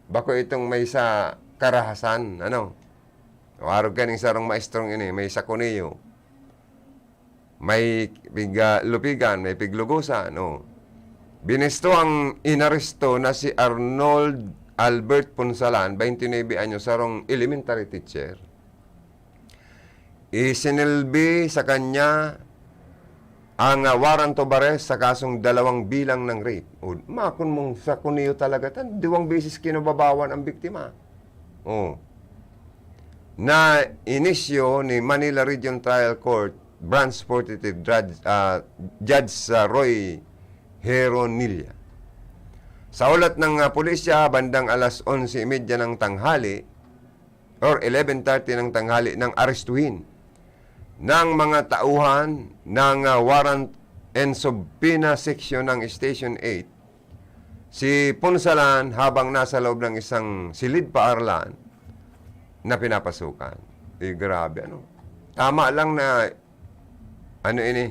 Bako itong may sa karahasan, ano? O, arog kaning sarong maestrong ini, may sakuniyo, may piga-, lupigan, may piglugusan, o. Binesto ang inaresto na si Arnold Albert Punsalan, twenty-nine anyos, sarong elementary teacher. Isinilbi sa kanya ang, ah, warrant of arrest sa kasong dalawang bilang ng rape. O, makon mong sakuniyo talaga, tan, duwang beses kinubabawan ang biktima. O. Na inisyo ni Manila Region Trial Court Branch forty-three Judge, ah, Judge, ah, Roy Heronilla. Sa ulat ng, ah, pulisya, bandang alas onse y media ng tanghali, or eleven thirty ng tanghali nang arestuhin ng mga tauhan ng, ah, warrant and subpoena section ng Station eight, si Punsalan habang nasa loob ng isang silid paaralan na pinapasukan. Eh, grabe, ano? Tama lang na, ano ini,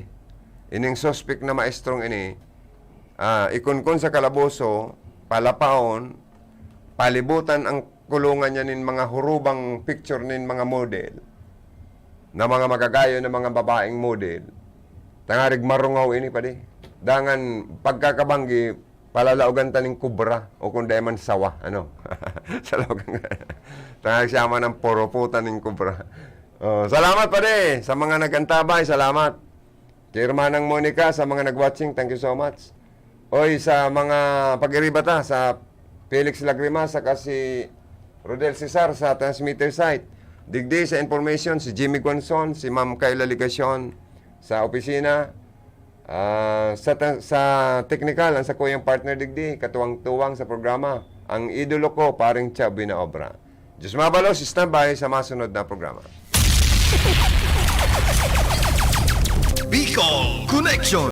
ining suspek na maestrong ini, ah, ikunkun sa kalaboso, palapaon, palibutan ang kulungan niya nin mga hurubang picture nin mga model, na mga magagayon na mga babaeng model. Tangarig marungaw ini, padi. Dangan pagkakabanggi, palalaogan ta nin kubra o kung di man sawa, ano? Sa laog ang tangarig siya man ang poroputan nin kubra. Oh, salamat, padi, sa mga nag-antabay, salamat. Kay Hermanang Monica, sa mga nag-watching, thank you so much. Oy, sa mga pag-iriba ta, sa Felix Lagrima, saka si Rodel Cesar sa transmitter site. Digdi sa information, si Jimmy Guanzon, si Ma'am Kayla Legacion sa opisina. Ah, sa ta-, sa technical, ang sakuyang partner digdi, katuwang-tuwang sa programa, ang idolo ko, Paring Chubby na Obra. Diyos mabalos, standby sa masunod na programa. Bicol Connection.